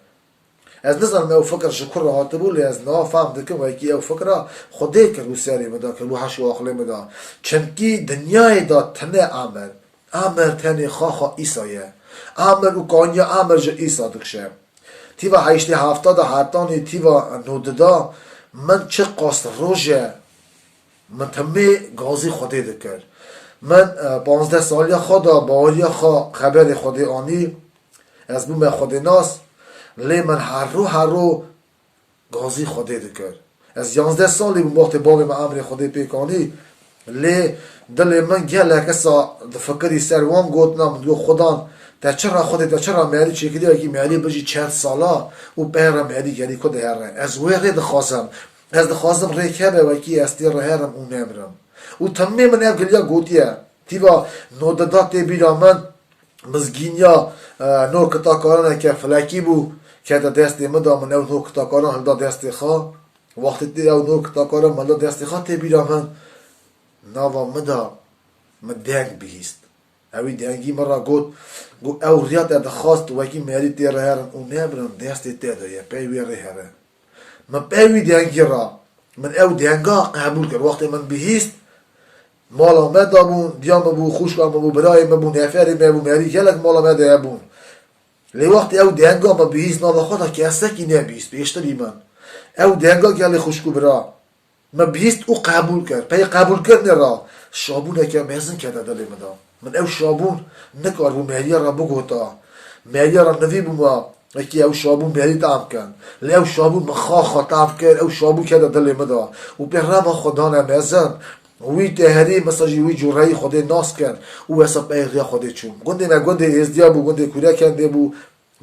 Ez nizanim ew fikir ji ku re hatibû, lê ez niha fehm dikim wekî ew fikra Xwedê kir û serê min de kir û heş û aqilê min de. Çimkî dinyayê de tine emir. Emir tenê xaxa Îsa ye. Emir û kaniya emir ji Îsa dikişe. Tîva heştê hefta de hetanî tîva nodida min çiqas roj e, min timê gazî Xwedê dikir. Min, e, panzdeh saliya xwe de baweriya xwe xeberê Xwedê anî. Ez bûme Xwedênas, lê min herro herro gazî Xwedê dikir. Ez yanzdeh salî bûm wextê bavê min emrê Xwedê pêk anî, lê dilê min gelek esa difikirî ser wan gotina, min digot, Xudan, te çira Xwedê, te çira merî çêkiriye, wekî merî bijî çend sala û pey re merî gelî ku dihere. Ez wê rê dixwazim. Ez dixwazim rêk hebe wekî ez tê re herim û nemirim. Û timê min ev giliya gotiye. Tîva nodida tê bîra min, mizgîniya, e, nor kitakarane ke filekî bû, kete destê min de, min ew nor kitakaran hilda destê xwe. Wextê tê ew nor kitakaran min hilda destê xwe tê bîra min, nava min de min deng bihîst. Ewî dengî min re got, got, ew riya te dixwast wekî merî tê re herin û nemirin destê te de ye, pey wê rê here. Min pey wî dengî re, min ew denga qebûl kir. Wextê min bihîst, mala me de bûn, diya min bû, xwişka min bû, birayê min bû, neferê me bû, merî gelek mala me de hebûn. Lê wextê ew denga min bihîst, nava xwe de kesekî nebihîst, pêştirî min. Ew denga gelê xwişk û bira. Me bihîst û qebûl kir. Pey qebûlkirinê re şabûneke mezin kete dilê min de. Min ew şabûn nikaribû meriya re bigota. Meriya re nivîbûma, Wekî ew şabû merî tam kin. Lê ew şabû min xwe xwe tam kir, ew şabû kete dilê min de. Û pê rema Xwedanê mezin, wî teherî, mesela jî wî cûreyî Xwedê nas kir û wesa pey riya Xwedê çû. Gundê me gundê êzdiya bû, gundê kûrekendê bû.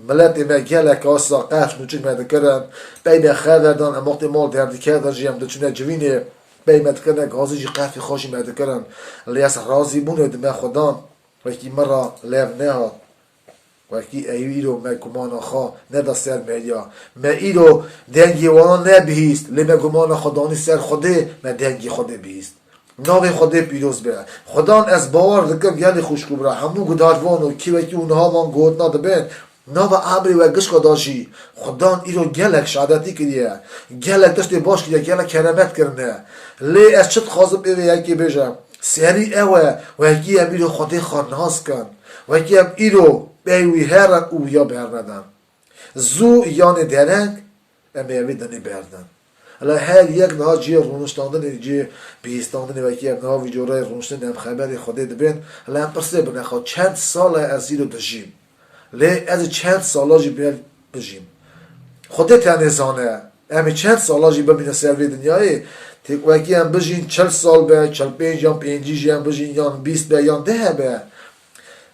Miletê me gelek wesa qef nûçik me dikirin. Pey me xever dan, em wextê mal derdiketin jî em diçûne civînê. Pey me dikirine gazî jî qefê xwe jî me dikirin. Lê ez razîbûnê di me Xwedan wekî min re lev nehat. Wekî ew îro me gumana xwe neda ser meriya. Me îro dengê wana nebihîst, lê me gumana xwe danî ser Xwedê, me dengê Xwedê bihîst. Navê Xwedê pîroz be. Xwedan ez bawer dikim gelê xwişk û bira, hemû gudarvan û kî wekî û niha van gotina dibên, nava emrê we gişka da jî. Xwedan îro gelek şadetî kiriye, gelek tiştê baş kiriye, gelek keremet kirine. Lê ez çi dixwazim pê vê yekê bêjim? Serî ew e, wekî em îro Xwedê xwe nas kin. Wekî em îro pey wî herin û wiya bernedin. Zû yanê dereng, em ê evê dinê berdin. Hela her yek niha cihê rûniştandinê, cihê bihîstandinê, wekî em niha vî coreyê rûniştin, em xeberê Xwedê dibên. Hela em pirsê bine xwe, çend sal e ez îro dijîm? Lê ez ê çend sala jî ber bijîm? Xwedê tenê zane. Em ê çend sala jî bimîne ser vê dinyayê? Tê wekî em bijîn çil sal be, çil pênc yan pêncî jî em bijîn, yan bîst be, yan deh be.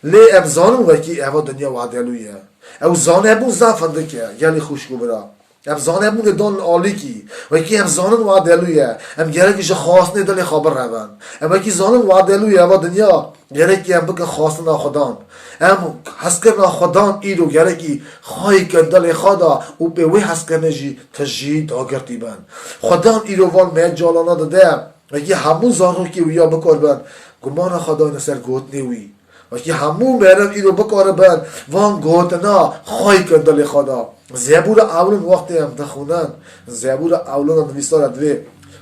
Lê em zanin wekî eva dinya wadelû ye. Ew zanebûn zaf hindik e, gelî xwişk û bira. Em zanebûnê dan alîkî. Wekî em zanin wadelû ye. Em gerekî ji xwastinê dilê xwe birevin. Em wekî zanin wadelû ye eva dinya. Gerekî em bikin xwastina Xwedan. Em hezkirina Xwedan îro gerekî xwayî kin dilê xwe da û pê wê hezkirinê jî tijî dagirtî bin. Xwedan îro van mecalana dide. Wekî hemû zarokê wî ya bikarbin gumana xwe dayne ser gotinê wî. Wekî hemû meriv îro bikaribin van gotina xwayî kin dilê xwe da. Zebûra ewlin wextê em dixwînin, Zebûra ewlin de nivîsar e divê,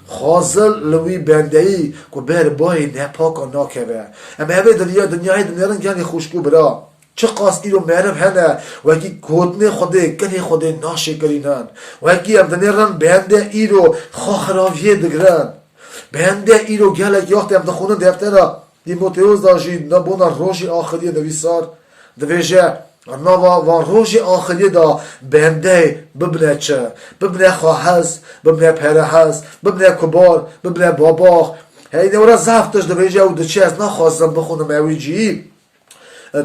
Xwazil li wî bendeyî ku ber bayê nepaka nakeve. Em evê dinya, dinyayê dinêrin gelê xwişk û bira. Çiqas îro meriv hene, wekî gotinê Xwedê, kinê Xwedê naşêkirînin. Wekî em dinêrin bende îro xwe xiraviyê digirin. Bende îro gelek wextê em dixwînin deftera Tîmoteos da jî na bona rojê axiriyê nivîsar dibêje, nava van rojê axiriyê da bendeyê bibine çi? Bibine xwehez, bibine perehez, bibine kubar, bibine babax. Hey, newra zaf tişt dibêje û diçe, ez naxwazim bixwînim ewî cî.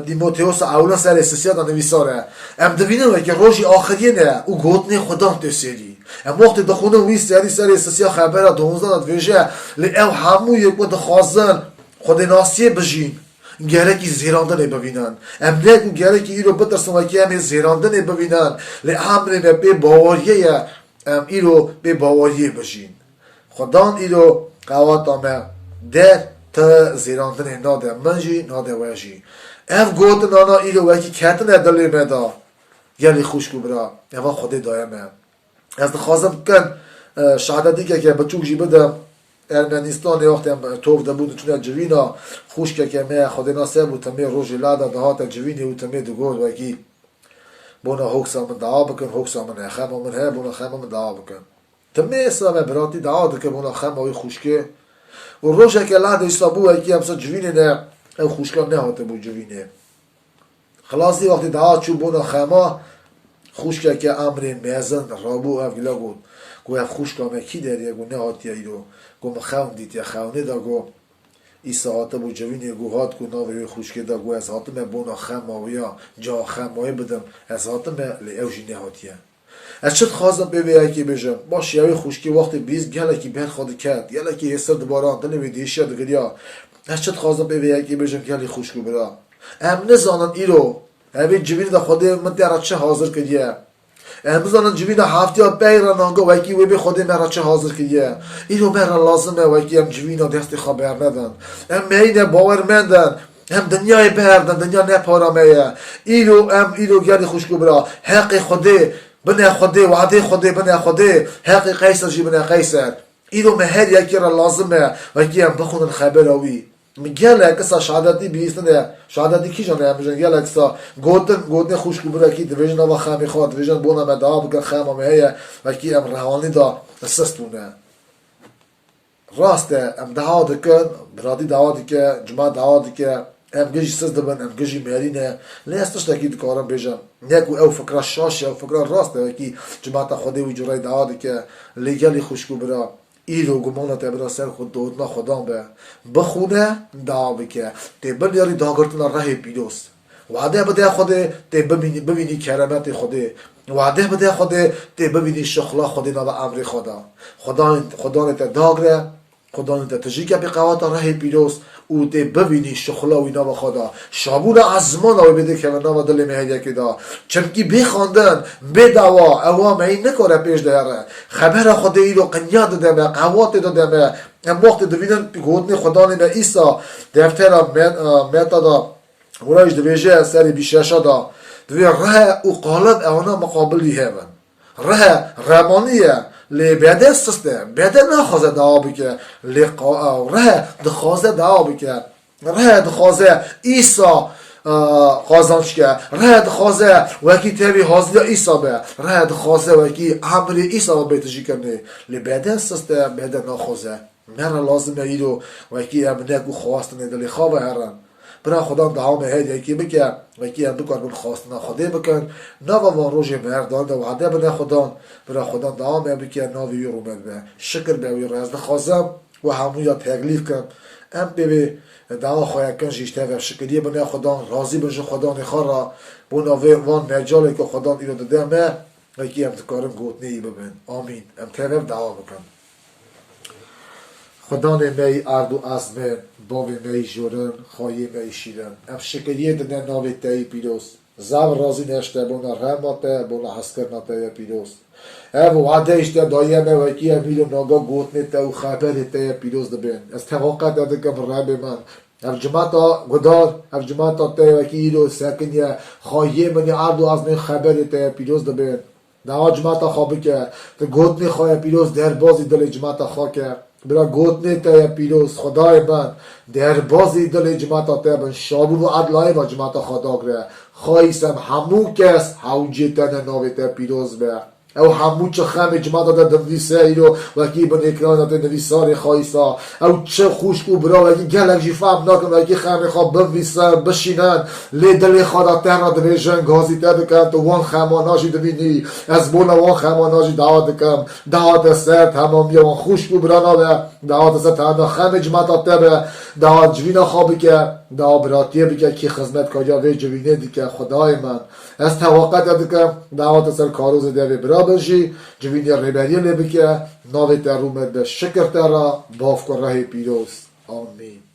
Tîmoteosa ewla serê sisiya da nivîsar e. Em dibînin wekî rojê axiriyê ne û gotinê Xwedan tê serî. Em wextê dixwînin wî serî serê sisiya xebera duwazdeh da dibêje, lê ew hemû yê ku dixwazin Xwedênasiyê bijîn, gerekî zêrandinê bivînin. Em ne ku gerekî îro bitirsin wekî em ê zêrandinê bivînin, lê emrê me pê baweriyê ye, em îro pê baweriyê bijîn. Xwedan îro qewata me der ti zêrandinê nade, min jî nade we jî. Ev gotinana îro wekî ketine dilê me da. Gelî xwişk û bira, eva Xwedê daye me. Ez dixwazim kin, e, şehadetîkeke biçûk jî bidim. Ermenîstanê wextê em tov de bûn diçûne civîna, xwişkeke me Xwedênase bû, timê rojê lada dihate civînê û timê digot wekî bona hoksa min dua bikin, hoksa min heye, xema min heye, bona xema min dua bikin. Timê êsa me biratî dua dike bona xema wî xwişkê. Û rojeke lade îsa bû wekî em ser civînê ne, ew xwişka nehatibû civînê. Xilasî wextê dua çû bona xema, xwişkeke emrê mezin rabû ev gila got, ku ev xwişka me kî derê ye, ku nehatiye îro, ku min xewn dîtiye, xewnê da got, Îsa hatibû civînê, got, hat, got, navê wê xwişkê da, got, ez hatime bona xema wê ya, ca xema wê bidim, ez hatime, lê ew jî nehatiye. Ez çi dixwazim pê vê yekê bêjim? Baş e, wê xwişkê wextê bihîst gelekî ber xwe diket, gelekî hêsir dibaran, dilê wê diêşiya, digiriya. Ez çi dixwazim pê vê yekê bêjim, gelî xwişk û bira? Em nizanin îro, evê civînê de Xwedê min te re çi hazir kiriye. Em nizanin civîna heftiya pey re nange wekî wê bê Xwedê me re çi hazir kiriye. Îro me re lazim e wekî em civîna destê xwe bernedin. Em meyîne bawermend in. Em dinyayê berdin, dinya ne para me ye. Îro em, îro gelî xwişk û bira, heqê Xwedê bine Xwedê, wadê Xwedê bine Xwedê, heqê Qeyser jî bine Qeyser. Îro me her yekê re lazim e wekî em bixwînin xebera wî. Min gelek kisa şehadetî bihîstine, şehadetî kîjan e em bijin, gelek kisa gotin, gotinê xwişk û birekî dibêjin nava xemê xwe, dibêjin bona me dua bikin, xema me heye, wekî em rehanî da sist bûne. Rast e, em dua dikin, biratî dua dike, cima dua dike, Em gijî siz dibin, em gijî merî ne. Lê ez tiştekî dikarim bêjim. Ne ku ew fikra şaş e, ew fikra rast e, wekî cimata Xwedê wî cureyê dawa dike. Lê gelî xwişk û bira, îro gumana te bira ser xwe, dotna Xwedan be. Bixwîne, dawa bike. Tê binêrî dagirtina rehê pîroz. Wade bide Xwedê, tê bimînî, bivînî keremetê Xwedê. Wade bide Xwedê, tê bivînî şixula Xwedê nava emrê xwe de. Xwedan, Xwedanê te dagre, Xudanê te tijî ke pê qewata rehê pîroz û tê bivînî şixula wî nava xwe de. Şabûna ezmana wê bêdê keve nava dilê me her yekê de. Çimkî bê xwendin, bê dawa, ewa me yî nikare pêş de here. Xebera Xwedê îro qinya dide me, qewatê dide me. Em wextê divînin gotinê Xudanê me Îsa, deftera Me-, Meta de, Qurayş dibêje serê bîst şeşa de, divê rehe û qalib ewana miqabilî hebin. Rehe remanî ye, lê bede sist e, bede naxwaze dawa bike, lê qa-, rehe dixwaze dawa bike. Rehe dixwaze Îsa, e, qazanç ke. Rehe dixwaze wekî tevî haziya Îsa be. Rehe dixwaze wekî emrê Îsa be tijî kirinê. Lê bede sist e, bede naxwaze. Me re lazim e îro wekî em ne ku xwestinê dilê xwe ve herin. Bira Xudan dawa me her yekî bike, wekî em bikaribin xwestina Xwedê bikin. Nava van rojê me her dan de wade bine Xudan. Bira Xudan dawa me bike, navê wî rûmet be. Şikir be wî re ez dixwazim we hemûya teklîf kim. Em pê vê dawa xwe ye kin jî ji te ve şikiriyê bine Xudan, razî bin ji Xudanê xwe re. Bona vê van mecalê ku Xudan îro dide me, wekî em dikarin gotinê wî bibin. Amîn. Em tev tev dawa bikin. Xudanê me yî erd û ezmên, bavê me yî jorin, xwayê me yî şîrin. Em şikiriyê dine navê te yî pîroz. Zaf razî ne ji te bona rehma te, bona hezkirina te ye pîroz. Ev wade ji te daye me wekî em îro naga gotinê te û xeberê te ye pîroz dibên. Ez teveqete dikim Rebê min. Ev cimata gudar, ev cimata te ye wekî îro sekiniye. Xwayê min yî erd û ezmên xeberê te ye pîroz dibên. Dawa cimata xwe bike. Tu gotinê xwe ye pîroz derbazî dilê cimata xwe ke. Bira gotinê te ye pîroz, Xwedayê min, derbazî dilê cimata te bin, şabûn û edlayê ve cimata xwe dagire. Xwayî sem hemû kes hewcê te ne navê te pîroz be. Ew hemû çi xemê cimata te dinivîse îro, wekî bin êkrana te nivîsarê xayîsa. Ew çi xwişk û bira wekî gelek jî fehm nakin, wekî xemê xwe binivîsin, bişînin. Lê dilê xwe de te re dibêjin, gazî te dikin, tu wan xemana jî dibînî. Ez bona wan xemana jî dawa dikim. Dawa te ser temamiya wan xwişk û birana be. Dawa te ser temamiya xemê cimata te be. Dawa civîna xwe bike. Dawa biratiyê bike kî xizmetkariya vê civînê dike. Xwedayê min. Ez teveqete dikim. Dawa te ser karozê devê bira bin jî. Civînê rêberiyê lê bike. Navê te rûmet be. Şikir te re. Bav ku rehê pîroz. Amîn.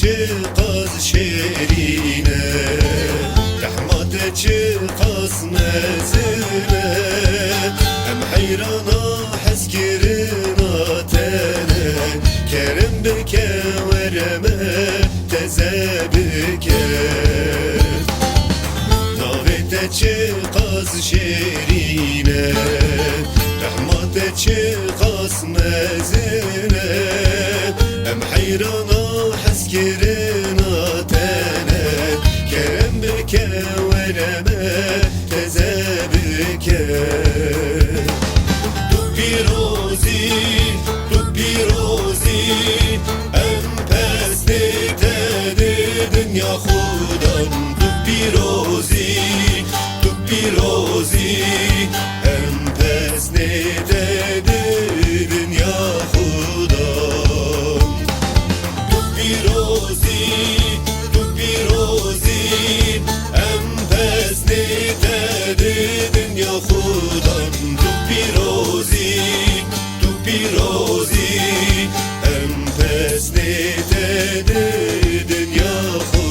Çiqas şêrîn e, rehma te çiqas mezin e. Em heyrana hezkirina te ne. Kerem bike were me teze bike. Navê te çiqas şêrîn e, rehma te çiqas mezin e. Em heyrana hezkirina te ne. Kerem bike were me teze bike. Tu pîrozî, tu pîrozî, em pesnê te di dinya xwedan. Tu pîrozî, tu pîrozî, em pesnê te di dinya xwedan. Tu pîrozî, tu pîrozî, em pesnê te di dinya xwedan. Tu pîrozî, tu pîrozî, em pesnê te di dinya xwedan.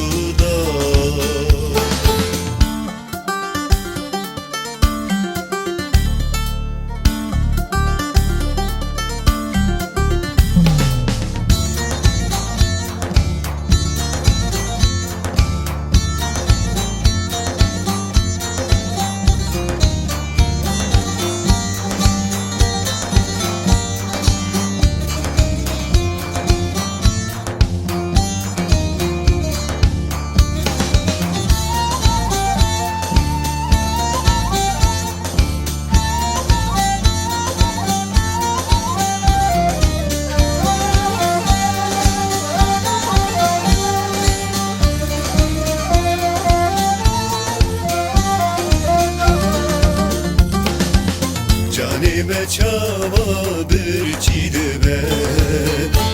Canê me çawa birçî dibe,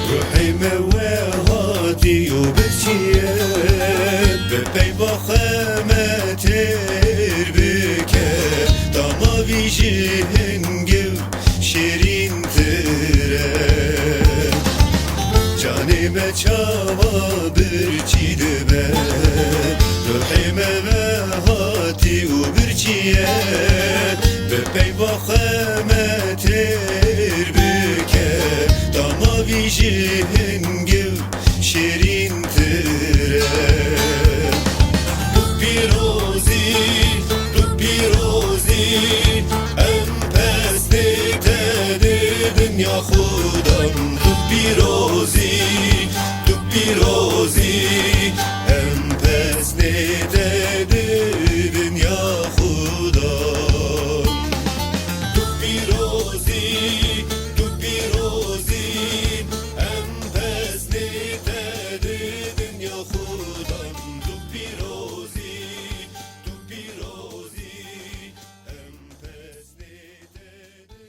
ruhê me we hatî û birçî ye. Bi peyva xwe me têr bike, tama vî jî hingê û şêrîntir e. Canê me çawa birçî dibe, ruhê me ve hatî û birçî ye. Bi peyva xwe me têr bike, tama vî jî hingê û şêrîntir e. Tu pîrozî, tu pîrozî, em pesnê te di dinya xwedan. Tu pîrozî, tu pîrozî, em pesnê te di dinya xwedan. Tu pîrozî, tu pîrozî, em pesnê te di dinya xwedan. Tu pîrozî, tu pîrozî, em pesnê te di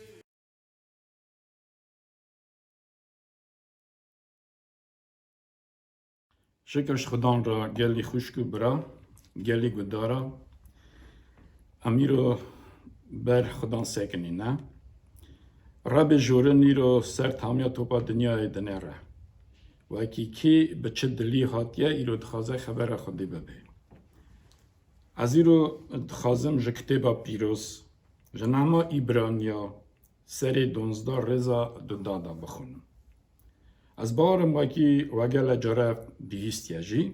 Şikir ji Xudan re gelî xwişk û bira, gelî gudara. Em îro ber Xudan sekinîne. Rebê jorin îro ser tamiya topa dinyayê dinêre. Wekî kî bi çi dilî hatiye îro dixwaze xebera Xwedê bibe. Ez îro dixwazim ji kitêba pîroz, ji nama Îbraniya, serê donzdeh rêza duda de bixwînim. Ez bawerim wekî we gele care bihîstiye jî.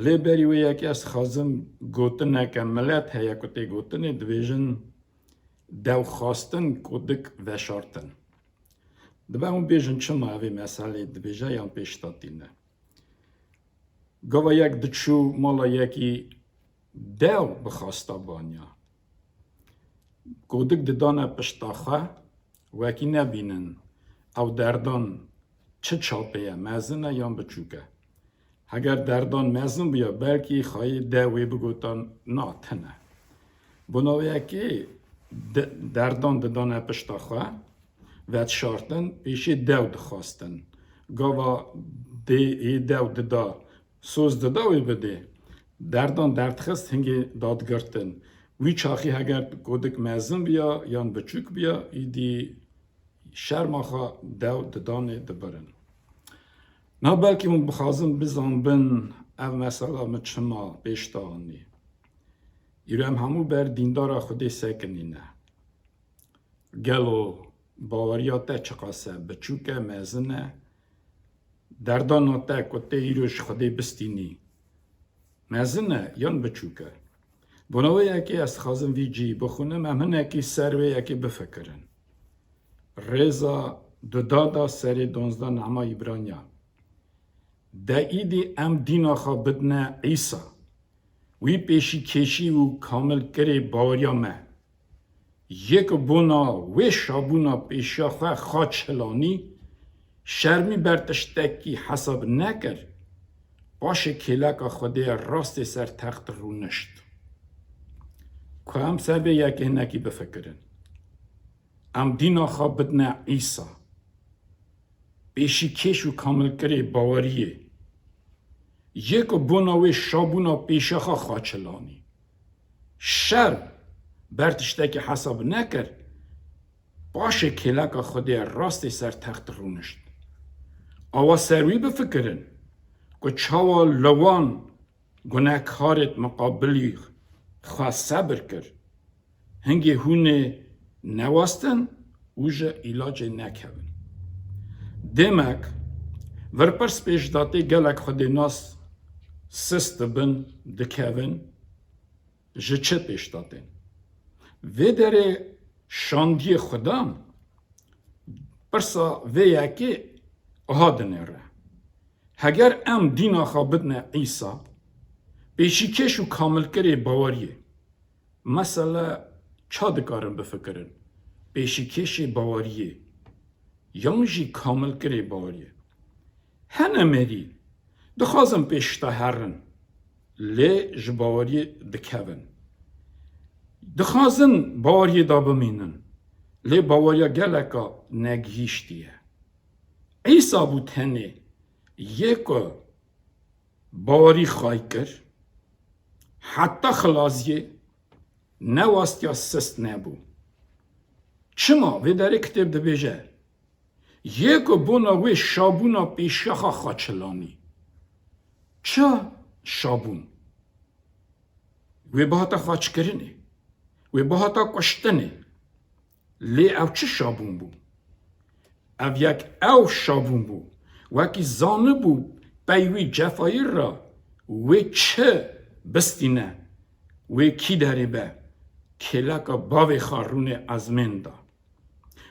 Lê berî wê yekê ez dixwazim gotineke milet heye ku tê gotinê dibêjin dew xwastin, kodik veşartin. Dibe hûn bêjin çima ev ê meselê dibêje yan pêş de tîne. Gava yek diçû mala yekî dew bixwasta banya. Kodik didane pişta xwe, wekî nebînin ew derdan çi çapê ye, mezin e yan biçûk e. Heger derdan mezin bûya, belkî xayê dew wê bigotan na tune. Bona wê yekê de-, derdan didane pişta xwe, vedişartin, pêşê dew dixwastin. Gava dê ê dew dida, soz dida wê bidê. Derdan derdixist hingê dadigirtin. Wî çaxî heger kodik mezin biya yan biçûk biya, îdî şerma xwe dew didanê dibirin. Na belkî hûn bixwazin bizanbin ev mesela min çima pêş de anî. Îro em hemû ber dîndara Xwedê sekinîne. Gelo baweriya te çiqas e, biçûk e, mezin e? Derdana te ku tê îro ji Xwedê bistînî, mezin e yan biçûk e? Bona wê yekê ez dixwazim vî cihî bixwînim, em hinekî ser wê yekê bifikirin. Rêza duda da serê donzda Nema Îbraniya. De îdî em dîna xwe bidine Îsa, wî pêşîkêşî û kamilkirê baweriya me. Yê ku bona wê şabûna pêşiya xwe xaç hilanî, şermî ber tiştekî hesab nekir, paşê kêleka Xwedê rastê ser text rûnişt. Ku em ser vê yekê hinekî bifikirin. Em dîna xwe bidine Îsa, pêşîkêş û kamilkirê baweriyê. Yê ku bona wê şabûna pêşiya xwe xaç hilanî. Şer ber tiştekî hesab nekir, paşê kêleka Xwedê rastê ser text rûnişt. Awa ser wî bifikirin ku çawa li wan gunekarêt miqabilî xwe sebir kir, hingê hûn ê newestin û ji îlacê nekevin. Demek, vir pirs pêş de tê, gelek xwedênas sist dibin, dikevin, ji çi pêş de tên? Vê derê şandiyê Xudan pirsa vê yekê aha dinêre. Heger em dîna xwe bidine Îsa, pêşîkêş û kamilkirê baweriyê, mesela ça dikarin bifikirin? Pêşîkêşê baweriyê yan jî kamilkirê baweriyê. Hene merî dixwazin pêş te herin, lê ji baweriyê dikevin. Dixwazin baweriyê de bimînin, lê baweriya geleka negihîştî ye. Îsa bû tenê yê ku bawerî xay kir, heta xilaziyê newestiya sist nebû. Çima? Vê derê kitêb dibêje, yê ku bona wê şabûna pêşiya xwe xaç hilanî. Ça şabûn? Wê bihata xaçkirinê, wê bihata kuştinê. Lê ew çi şabûn bû? Ev yek ew şabûn bû, wekî zanibû pey wî cefayî re wê çi bistîne, wê kî derê be, kêleka bavê xwe rûnê ezmên da.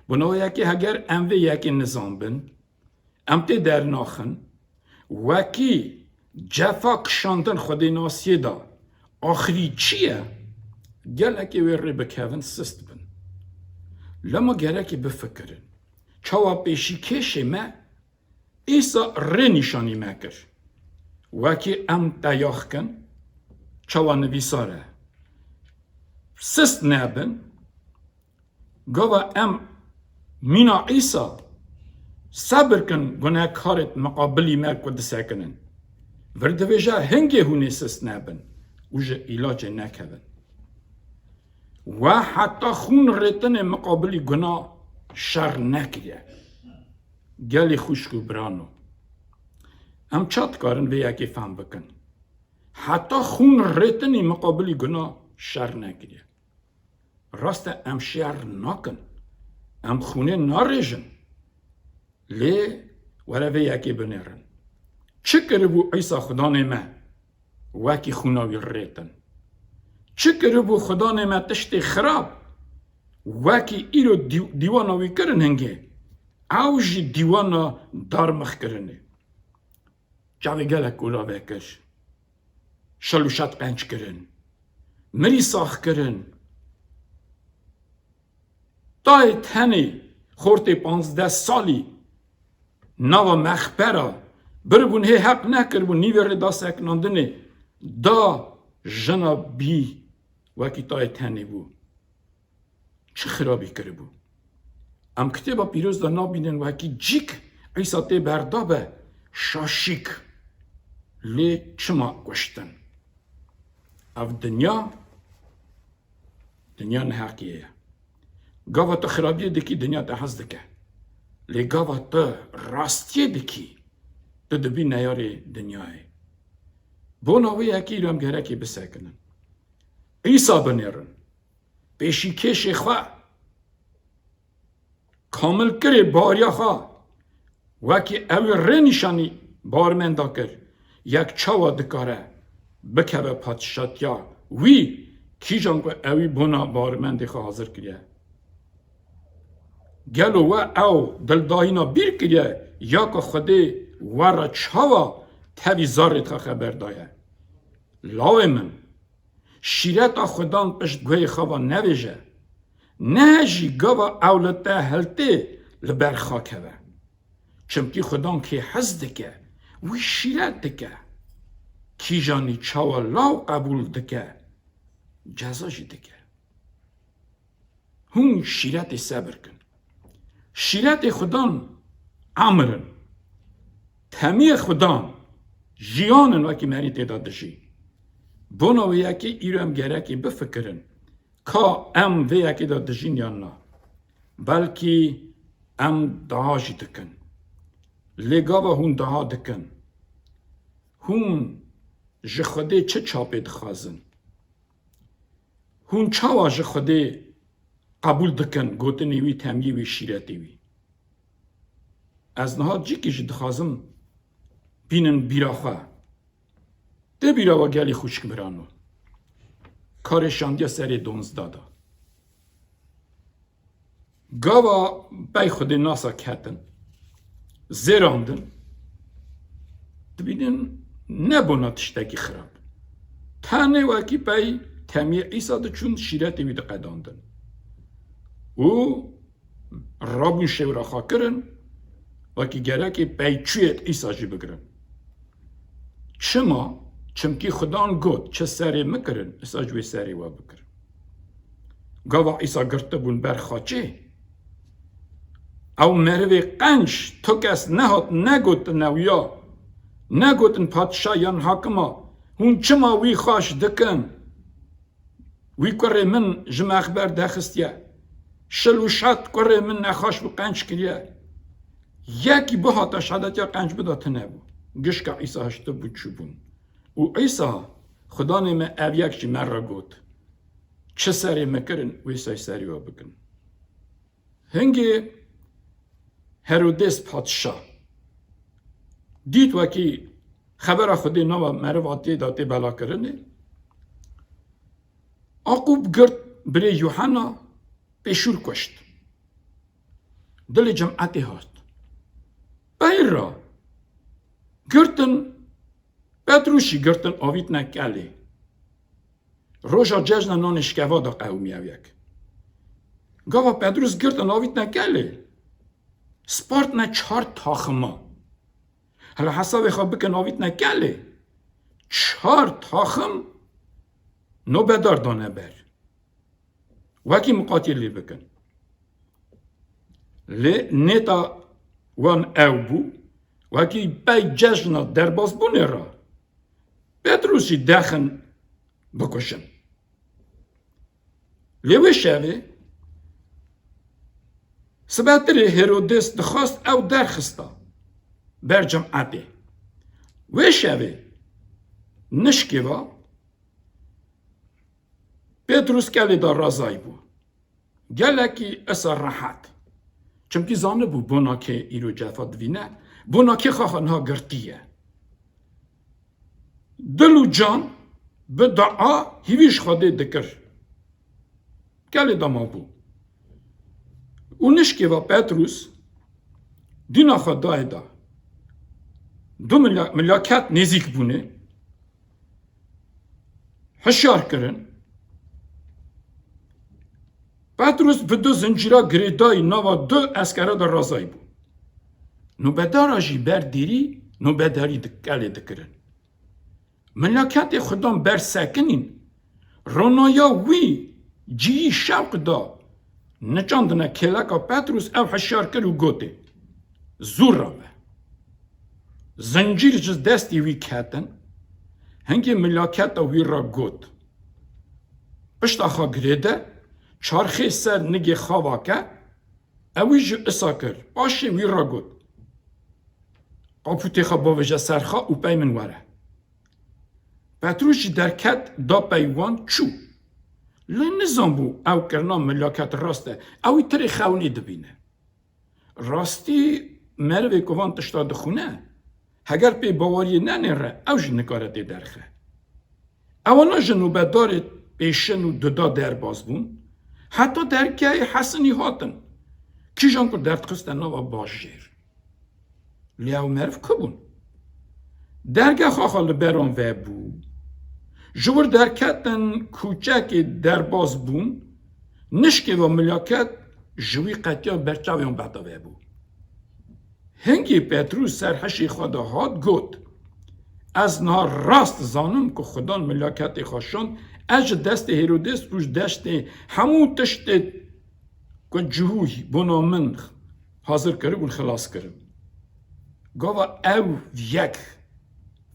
Bona wê yekê heger em vê yekê nizanbin, em tê dernaxin, wekî cefa kişandin xwedênasiyê de axirî çi ye, gelekê wê rê bikevin sist bin. Lema gerekê bifikirin, çawa pêşîkêşê me Îsa rê nîşanî me kir. Wekî em teyax kin, çawa nivîsar e, sist nebin, gava em mîna Îsa, sebir kin gunekarêt miqabilî me ku disekinin. Vir dibêje hingê hûn ê sist nebin û ji îlacê nekevin. We heta xûn rêtinê miqabilî guna şer nekiriye. Gelî xwişk û birano, em ça dikarin vê yekê fehm bikin? Heta xûn rêtinî miqabilî guna şer nekiriye. Rast e, em şer nakin, em xûnê narêjin. Lê were vê yekê binêrin. Çi kiribû Îsa Xudanê me wekî xûna wî rêtin? Çi kiribû Xudanê me tiştê xirab wekî îro dî-, dîwana wî kirin hingê? Ew jî dîwana darmix kirinê. Çavê gelek kula vekir. Şil û şet qenc kirin. Mirî sax kirin. Tayê tenê xortê panzdeh salî nava mexpera biribûn, hê heq nekiribûn, nîvê rê da sekinandinê, da jina bî wekî tayê tenê bû. Çi xirabî kiribû? Em kitêba pîroz de nabînin wekî cîk Îsa tê berda be şaşîk. Lê çima kuştin? Ev dinya, dinya neheqiyê ye. Gava tu xirabiyê dikî, dinya te hez dike. Lê gava tu rastiyê dikî, Tu dibî neyarê dinyayê. Bona wê yekê îro em gerekê bisekinin. Îsa binêrin. Pêşîkêşê xwe kamilkirê bariya xwe, wekî ew ê rê nîşanî barmenda kir, yek çawa dikare bikeve padşatiya wî, kîjan ku ewî bona barmendê xwe hazir kiriye? Gelo we ew dildayîna bîr kiriye ya ku Xwedê we re çawa tevî zarê xwe xeber daye? Lawê min, şîreta Xudan pişt guhê xwe ve nevêje, ne jî gava ew li te hiltê li ber xwe keve. Çimkî Xudan kê hez dike, wî şîret dike. Kîjanî çawa law qebûl dike, ceza jî dike. Hûn şîretê sebir kin. Şîretê Xudan emir in. Temiyê Xudan jiyan in, wekî merî tê de dijî. Bona wê yekê îro em gerekê bifikirin. Ka em vê yekê de dijîn yan na? Belkî em daha jî dikin. Lê gava hûn daha dikin, hûn ji Xwedê çi çapê dixwazin? Hûn çawa ji Xwedê qebûl dikin gotinê wî, temiyê wî, şîretê wî? Ez niha cîkî jî dixwazim bînin bîra xwe. Tê bîra we gelî xwişk birano. Karê şandiya serê donzda de. Gava pey Xwedê nasa ketin, zêrandin, dibînin nebûna tiştekî xirab. Tenê wekî pey temiyê Îsa diçûn, şîretê wî diqedandin. Û rabûn şêwra xwe kirin, wekî gerekê pey çûyê Îsa jî bigirin. Çima? Çimkî Xudan got, çi serê min kirin, Îsa ji wê serê we bikirin. Gava Îsa girtibûn ber xaçê, ew merivê qenc, tu kes nehat negotine wiya, negotin padşa yan hakima, hûn çima wî xaç dikin? Wî kurê min ji mexber dexistiye. Şil û şet kurê min nexweş bû, qenc kiriye. Yekî bihata şehadetiya qenc bida tune bû. Gişka Îsa hiştibû çûbûn. Û Îsa, Xudanê me, ev yek jî me re got, çi serê me kirin, wê say serê we bikin. Hingê Herodes padşa dît wekî xebera Xwedê nava meriva tê de tê belakirinê. Aqûb girt birê Yuhanna pêşûr kuşt. Dilê cemaetê hat. Peyra girtin, Petrûs jî girtin avîtine kelê. Roja cejna nanê şikeva de qewimiye ew yek. Gava Petrûs girtin avîtine kelê, spartine çar taxima. Hela hesabê xwe bikin, avîtine kelê, çar taxim nobedar dane ber. Wekî miqatî lê bikin. Lê nêta wan ew bû, wekî pey cejna derbasbûnê re Petrûs jî dexin bikujin. Lê wê şevê sibetirê Herodes dixwast ew derxista ber cemaetê. Wê şevê nişkê ve Petrûs kelê de razayî bû. Gelekî isa rehet. Çimkî zanibû bona kê îro cefa divîne, bona kê xwe xwe niha girtî ye. Dil û can bi dua hîvî ji Xwedê dikir. Kelê de mabû. Û nişkê ve Petrûs dîna xwe dayê da. Du milya-, milyaket nêzîk bûne. Hişyar kirin. Petrûs bi du zincîra girêdayî nava du eskera de razayî bû. Nobedara jî ber dêrî nobedarî di-, kelê dikirin. Milaketê Xudan ber sekinîn, ronaya wî cihî şewq da, niçandine kêleka Petrûs ew hişyar kir û gotê, zû rabe. Zincîr ji destê wî ketin, hingê milaketa wî re got, pişta xwe girêde, çarxê ser nigê xava ke, ewî jî isa kir, paşê wî re got, Apûtê xwe bavêje ser xwe û pey min were. Petrûs jî derket, da pey wan, çû. Lê nizanbû ew kirina milaket rast e, ewî tirê xewnî dibîne. Rastî merivê ku van tişta dixwîne, heger pê baweriyê nenêre, ew jî nikare tê derxe. Ewana ji nûbedarê pêşin û duda derbas bûn, heta dergehê Hesinî hatin, kîjan ku derdixiste nava bajêr. Lê ew meriv ku bûn? Dergeha xwe li beran vebû. Ji wir derketin kûçekê derbas bûn, nişkê ve milaket ji wî qetiya berçaviyan behda vebû. Hingî Petrûs ser hişê xwe de hat got, Ez niha rast zanim ku Xudan milaketê xwe şand, ez ji destê Hêrodês û ji destê hemû tiştê ku cihû bona min hazir kiribûn, xilas kirim. Gava ew yek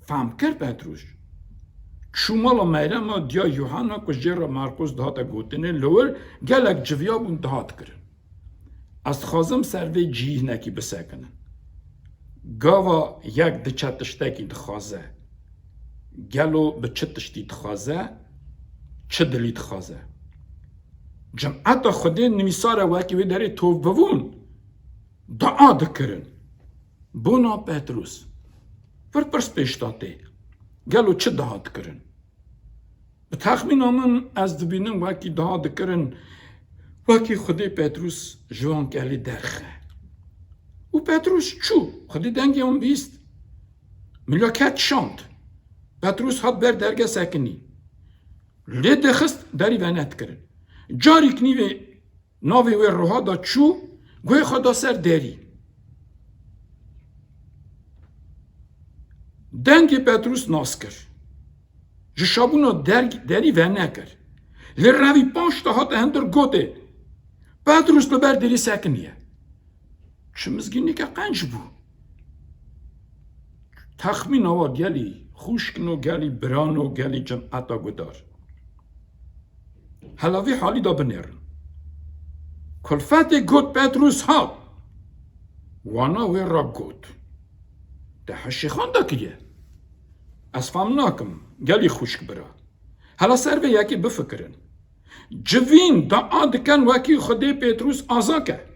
fehm kir Petrûs, çû mala Meyrema diya Yuhanna ku jê re Marqûs dihate gotinê, li wir gelek civiyabûn dihat kirin. Ez dixwazim ser vê cihî hinekî bisekinin. Gava yek diçe tiştekî dixwaze. Gelo bi çi tiştî dixwaze? Çi dilî dixwaze? Cemeta Xwedê nivîsare wekî wê derê tov bibûn, dua dikirin. Bona Petrûs. Vir pirs pêş de tê. Gelo çi dua dikirin? Bi texmîna min ez dibînim wekî dua dikirin, wekî Xwedê Petrûs ji wan kelê derxe. Û Petrûs çû, Xwedê dengê wan bihîst. Milaket şand. Petrûs hat ber derge sekinî. Lê dixist derî venedikirin. Carîk nîvê navê wê roha da çû, guhê xwe da ser derî. Dengê Petrûs nas kir. Ji şabûna derg-, derî venekir. Lê revî paş de hate hindir gotê, Petrûs li ber derî sekiniye. Çi mizgînîke qenc bû. Texmîna wa gelî xwişkino, gelî birano, gelî cemeta gudar. Hela vî halî de binêrin. Kulfetê got Petrûs hat. Wana wê re got. Te hişê xwe da kiriye. Ez fam nakim, gelî xwişk bira. Hela ser vê yekê bifikirin. Civîn dua dikin wekî Xwedê Petrûs aza ke.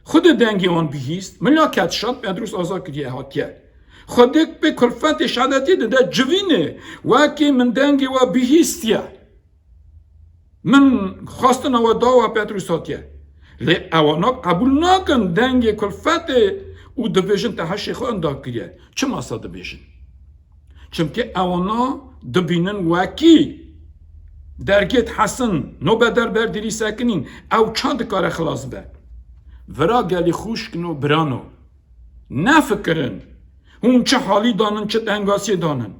Xwedê dengê wan bihîst, milaket şand, Petrûs aza kiriye hatiye. Xwedê pê kulfetê şadetî dide civînê, wekî min dengê we bihîstiye. Min xwestina we dawa Petrûs hatiye. Lê ewana qebûl nakin dengê kulfetê û dibêjin te hişê xwe inda kiriye. Çima sa dibêjin? Çimkî ewana dibînin wekî dergêt hesin, nobe der ber dirî sekinîn, ew ça dikare xilas be? Vira gelî xwişkno birano. Nefikirin. Hûn çi halî danin, çi tengasiyê danin.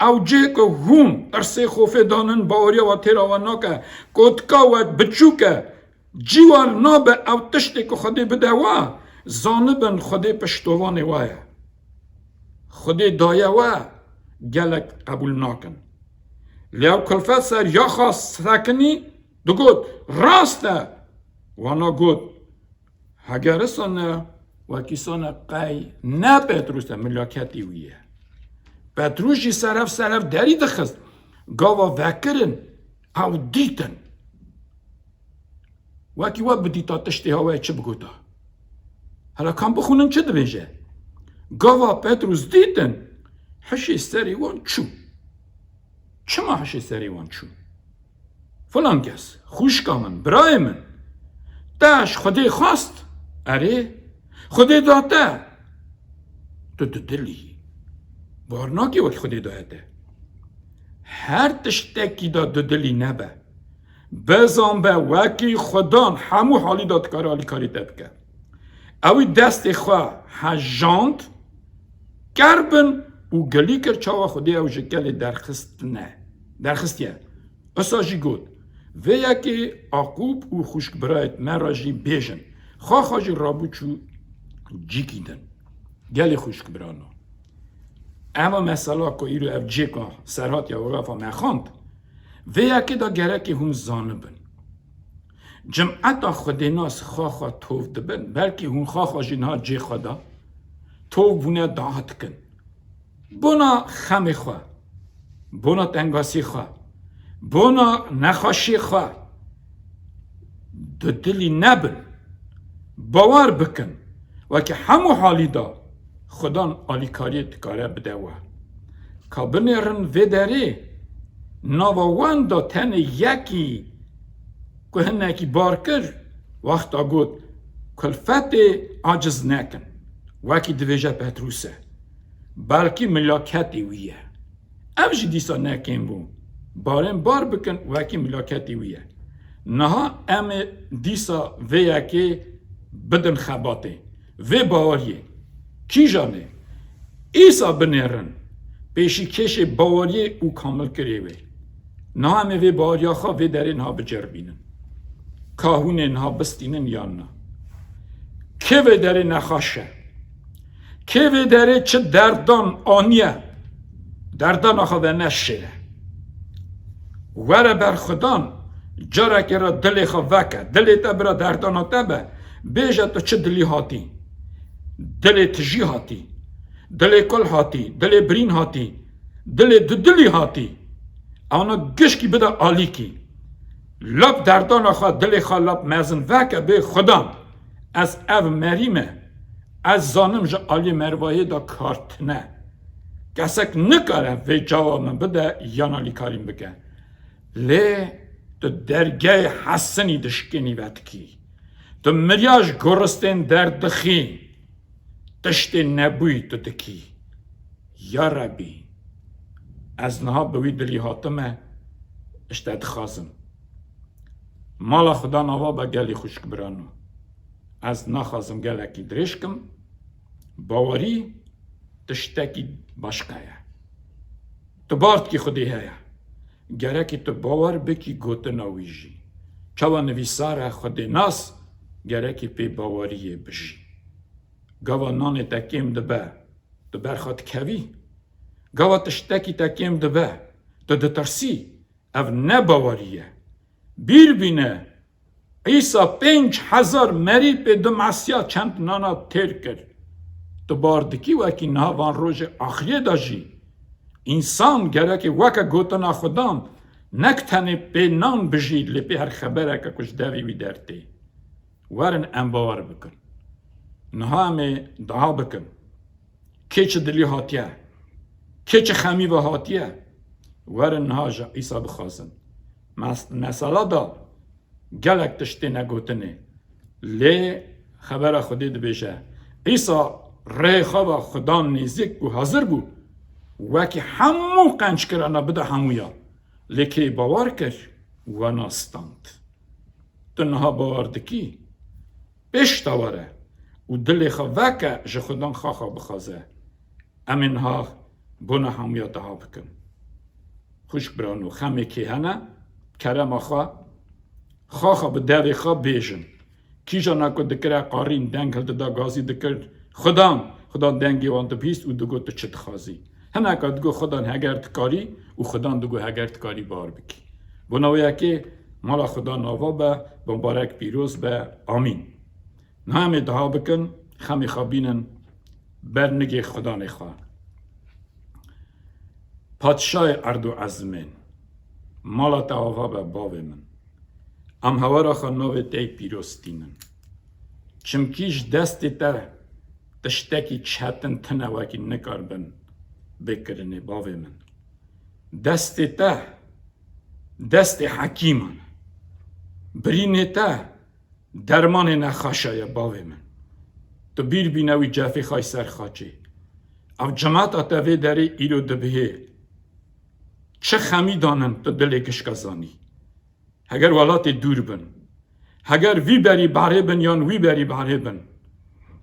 Ew cê ku hûn tirsê xofê danin, baweriya we têra we nake, kotika we biçûk e, cî we nabe ew tiştê ku Xwedê bide we, zanibin Xwedê piştovanê we ye. Xwedê daye we, gelek qebûl nakin. Lê ew kulfet ser ya xwe sekinî, digot, Rast e! Wana got, Heger isane, wekî sane qey ne Petrûs e, milaketî wî ye. Petrûs jî serev serev derî dixist, gava vekirin, ew dîtin. Wekî we bidîta tiştê hawayê çi bigota? Hela kan bixwînin çi dibêje? Gava Petrûs dîtin, hişê serê wan çû. Çima hişê serê wan çû? Filan kes, xwişka min, birayê min, te ji Xwedê xwest? Erê, Xwedê da te. Tu dudilî yî. Bar nakî wekî Xwedê daye te. Her tiştekî de dudilî nebe. Bizan be wekî Xudan hemû halî de dikare alîkarî te bike. Ewî destê xwe hejand, ker bin û gilî kir çawa Xwedê ew ji kelê derxistine, derxistiye. Isa jî got, Vê yekê Aqûb û xwişkbirayêt me re jî bêjin. Xaxa jî rabû çû cîkî din. Gelê xwişkbirano. Eva mesela ku îro ev cêka Serhat ya Wegafa me xwend, vê yekê de gerekê hûn zanibin. Cimeta Xwedênas xaxa tov dibin, belkî hûn xaxa jî niha cê xwe da. tov bûne daha dikin. Bona xemê xwe, bona tengasî xwe, bona nexweşiyê xwe di dilî nebin. Bawer bikin, wekî hemû halî de Xudan alîkariyê dikare bide we. Ka binêrin vê derê, nava wan de tenê yekî ku hinekî bar kir, wexta got, kulfetê aciz nekin. Wekî dibêje Petrûs e. Belkî milaketê wî ye. Ev jî dîsa ne kêm bû. Barên bar bikin, wekî milaketê wî ye. Niha em ê dîsa vê yekê bidin xebatê. Vê baweriyê. Kîjan e? Îsa binêrin. Pêşîkêşê baweriyê û kamilkirê wê. Niha em ê vê baweriya xwe vê derê niha biceribînin. Ka hûn ê niha bistînin yan na. Kê vê derê nexweş e? Kê vê derê çi derdan aniye? Derdana xwe veneşêre. Were ber Xudan, carekê re dilê xwe veke. Dilê te bira derdana te be. Bêje tu çi dilî hatî. Dilê tijî hatî. Dilê kul hatî. Dilê birîn hatî. Dilê dudilî hatî. Ewna gişkî bide alîkî. Lap derdana xwe, dilê xwe lap mezin veke bê Xudan. Ez ev merî me. Ez zanim ji aliyê mervayê de kar tine. Kesek nikare vê cawa min bide yan alîkarî min bike. Lê tu dergehê hesinî dişkênî vedikî. Tu miriya ji goristên derdixî. Tiştê nebûyî tu dikî. Ya Rebî, ez niha bi wî dilî hatime, ji te dixwazim. Mala Xudan ava be gelî xwişk birano. Ez naxwazim gelekî dirêj kim. Bawerî tiştekî başqa ye. Tu bar dikî Xwedê heye. Gerekî tu bawer bikî gotina wî jî. Çawa nivîsar e Xwedênas, gerekî pê baweriyê bijî. Gava nanê te kêm dibe, tu ber xwe dikevî. Gava tiştekî te kêm dibe, tu ditirsî. Ev ne bawerî ye. Bîr bîne, Îsa pênc hezar merî pê du mesiya çend nana têr kir. Tu bar dikî wekî niha van rojê axiriyê de jî însan gerekê weke gotina Xudan nek tenê pê nan bijî, lê pê her xebereke ku ji devê wî dertê. Werin em bawer bikin. Niha em ê daha bikin. Kê çi dilî hatiye? Kê çi xemî ve hatiye? Werin niha ji Îsa bixwazin. Mes-, mesela da gelek tişt têne gotinê. Lê xebera Xwedê dibêje, Îsa rê xwe ve Xudan nêzîk û hazir bû. Wekî hemû qenc kirana bide hemûya. Lê kê bawer kir, we nastand. Tu niha bawer dikî? Pêş te were û dilê xwe veke ji Xudan xaxa bixwaze. Em ê niha bona hemûya daha bikin. Xwişk birano, xemê kê hene, kerema xwe, xaxa bi devê xwe bêjin. Kîjana ku dikire qarîn, deng hildida gazî dikir, Xudan, Xudan dengê wan dibihîst û digot, tu çi dixwazî? Hineka digot, Xudan heger dikarî û Xudan digot, heger dikarî bar bikî. Bona wê yekê mala Xudan ava be, bimbarek pîroz be. Amîn. Niha em ê daha bikin, xemê xwe bînin ber nigê Xudanê xwe. Padşahê erd û ezmên, mala te ava be bavê min. Em hewara xwe navê te yê pîroz tînin. Çimkî ji destê te tiştekî çetin tune wekî nikar bin bê kirinê bavê min. Destê te, destê hekîman e. Birînê te, dermanê nexweşa ye bavê min. Tu bîr bîne wî cefê xay ser xaçê. Ev cemata te vê derê îro dibihê. Çi xemî danin tu dilê gişka zanî. Heger welatê dûr bin. Heger vî berî barê bin yan wî berî barê bin.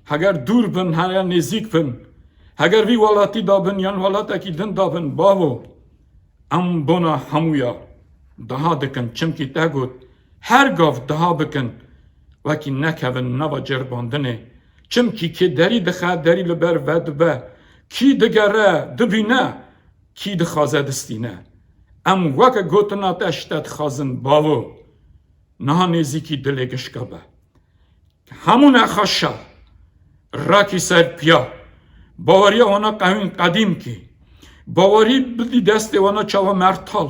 Heger dûr bin, heger nêzîk bin. Heger vî welatî da bin yan welatekî din da bin, bavo. Em bona hemûya daha dikin, çimkî te got, her gav daha bikin, wekî nekevin nava ceribandinê. Çimkî kê derî dixe, derî li ber vedibe. Kî digere, dibîne, kî dixwaze distîne. Em weke gotina te ji te dixwazin, bavo. Niha nêzîkî dilê gişka be. Hemû nexweşa rakî ser piya. Baweriya wana qewîn qedîm kî. Bawerî bidî destê wana çawa mertal.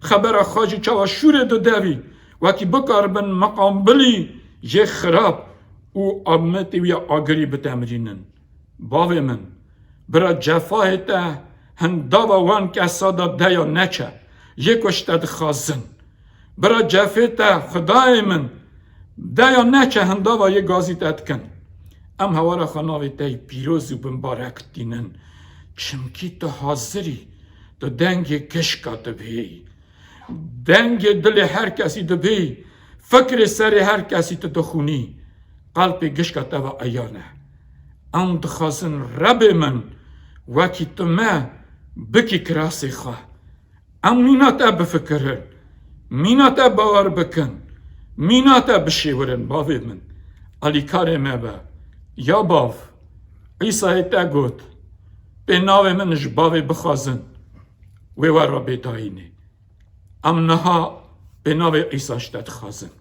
Xebera xwe jî çawa şûrê didevî. Wekî bikaribin miqabilî jê xirab û ametê wî ya agirî bitemrînin. Bavê min, bira cefayê te hindava wan kesa de deya neçe, yê ku ji te dixwazin. Bira cefê te, Xwedayê min, deya neçe hindava yê gazî te dikin. Em hewara xwe navê te yî pîroz û bimbarek dînin. Çimkî tu hazir î, tu dengê gişka dibêyî. Dengê dilê her kesî dibêyî, fikrê serê her kesî tu dixûnî. Qelpê gişka te ve eyan e. Em dixwazin Rebê min wekî tu me bikî kirasê xwe. Em mîna te bifikirin, mîna te bawer bikin, mîna te bişêwirin, bavê min. Alîkarê me be. Ya bav, Îsayê te got, pê navê min ji bavê bixwazin, wê we re bê dayînê. Em niha pê navê Îsa ji te dixwazin.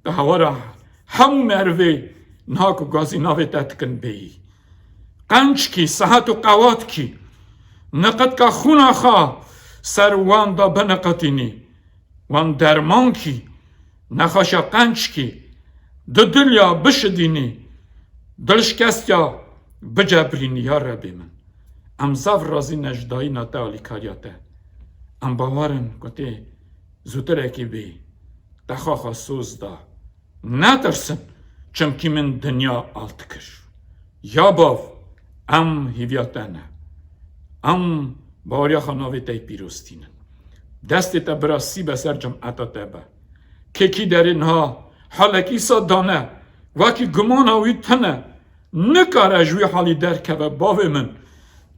Di hewara hemû merivê niha ku gazî navê te dikin bêyî. Qenc kî, sihet û qewat kî, niqidka xûna xwe ser wan da biniqitînî. Wan derman kî, nexweşa qenc kî, di dilya bişidînî, dilşikestiya bicebrînî ya Rebê min. Em zaf razî ne ji dayîna te, alîkariya te. Em bawer in ku tê zûtirekî bê, te xwe xwe soz da. Netirsin, çimkî min dinya alt kir. Ya bav, em hîviya te ne. Em baweriya xwe navê te yî pîroz tînin. Destê te bira sî be ser cemeta te be. Kekî derê niha halekî sa dane, wekî gumana wî tune, nikare ji wî halî derkeve, bavê min.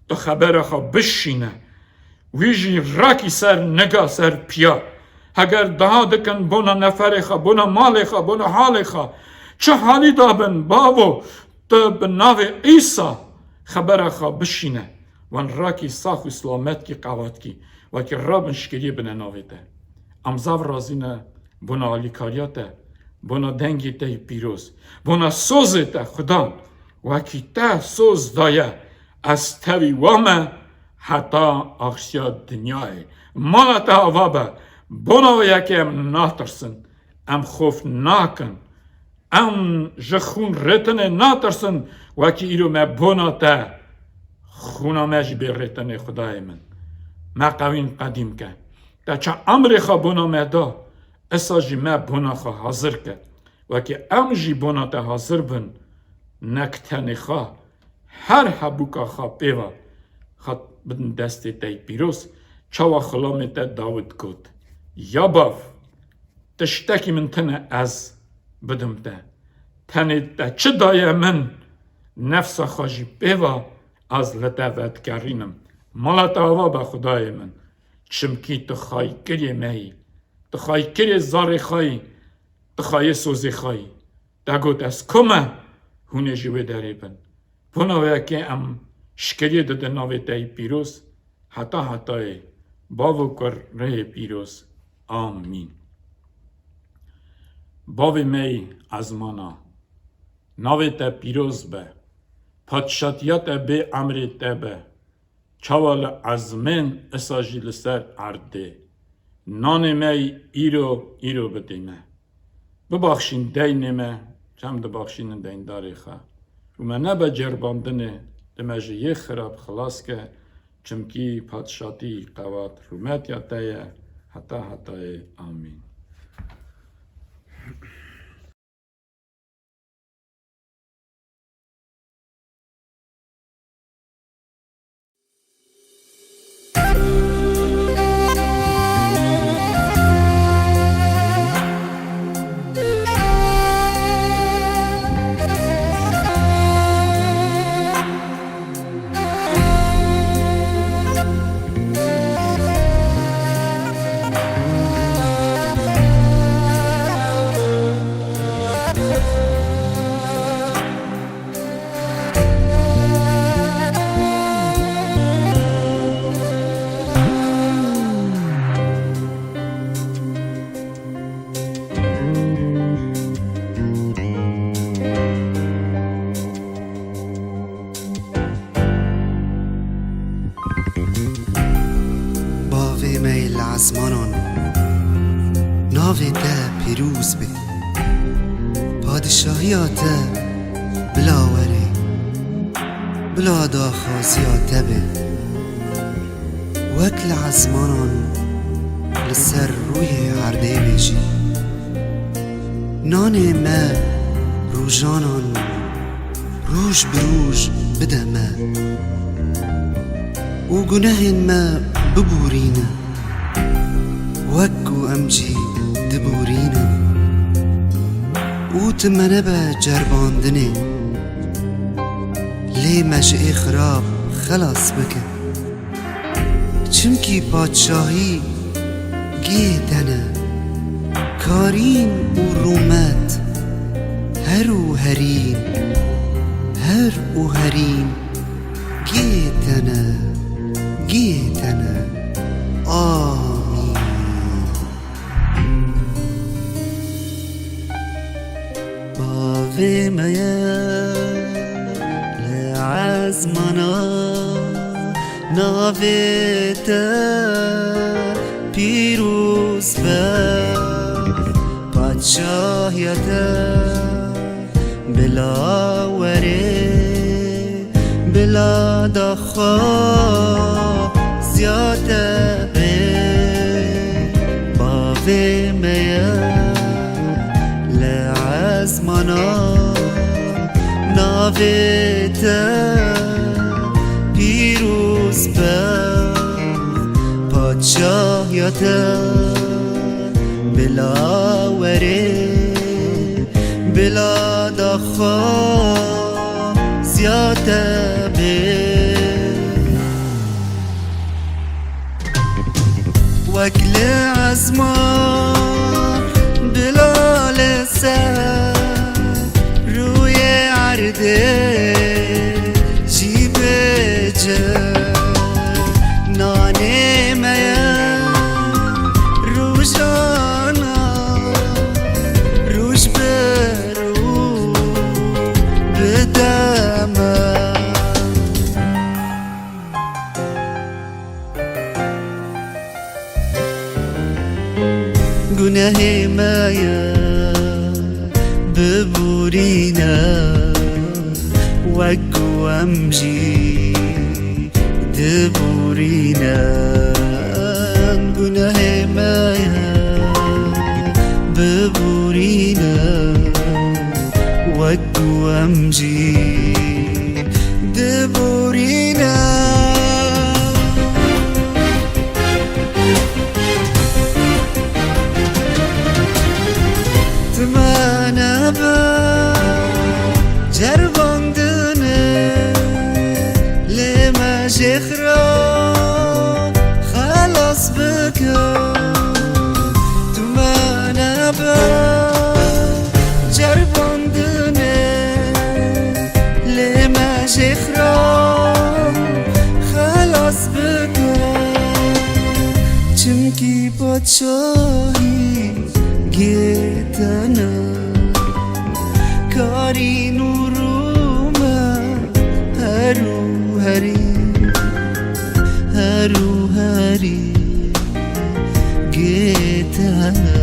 Tu xebera xwe bişîne. Wî jî rakî ser niga ser piya. Heger daha dikin bona neferê xwe, bona malê xwe, bona halê xwe, çi halî da bin, bavo, tu bi navê Îsa xebera xwe bişîne. Wan rakî sax û silamet kî, qewat kî, wekî rabin şikiriyê bine navê te. Em zaf razî ne bona alîkariya te, bona dengê te yî pîroz, bona sozê te, Xudan, wekî te soz daye, ez tevî wa me heta axiya dinyayê. Mala te ava be, bona wê yekê em natirsin, em xof nakin. Em ji xûn rêtinê natirsin, wekî îro me bona te. Xûna me jî bê rêtinê, Xwedayê min. Me qewîn qedîm ke. Te çi emrê xwe bona me da, esa jî me bona xwe hazir ke. Wekî em jî bona te hazir bin, nek tenê xwe, her hebûka xwe pê ve, xwe bidin destê te yî pîroz, çawa xulamê te Dawid got, Ya bav, tiştekî min tune ez bidim te. Tenê te çi daye min, nefsa xwe jî pê ve ez li te vedigerînim. Mala te ava be, Xwedayê min. Çimkî tu xaykirê me yî. Tu xaykirê zarê xwe yî. Tu xayê sozê xwe yî. Te got, Ez ku me, hûn ê ji wê derê bin. Bona wê yekê em şikiriyê didin navê te yî pîroz, heta hetayê, Bav û Kur, Rihê Pîroz. Amîn. Bavê me yî ezmana, navê te pîroz be. Padşatiya te bê, emrê te be. Çawa li ezmên, isa jî li ser erdê. Nanê me yî îro, îro bidê me. Bibaxşîn deynê me, çem dibaxşînin deyndarê xwe. Û me nebe ceribandinê, tu me ji yê xirab xilas ke, çimkî padşatî, qewat, rûmetiya te ye, heta hetayê. Amîn. Paşahiya te bila were, bila daxwaziya te be. Wek li ezmanan li ser rûyê erdê bêjî. Nanê me rojanan roj bi roj bide me û gunehên me biborîne, wek ku em jî diborînin. Û tu me nebe ceribandinê, lê me ji ê xirab xelas bike. Çimkî padşahî gê te ne, karîn û rûmet her û herîn, her û herîn gê te ne, gê te ne. Amîn. Bavê me ye li ezmana, navê te pîroz be, padşahiya te bila were, bila daxwaziya te be. Bavê me ye li ezmana, navê te pîroz be, padşahiya te bila were, bila daxwaziya te be. Wek li ezman bila li ser rûyê erdê jî bêje, nanê me ye rojana, roj bi roj bide me. Gunehê me ye biborîne, wek ku em jî diborînin. Gunehê me ye biborîne, wek ku em jî diborîne. Tu me nebe ceribandinê, lê me jê xira xelas bike. Tu me nebe ceribandinê, lê me jê xira xelas bike. Çimkî padşahî gê te ne, karîn û rûmet her û herî, her û herî gê te ne.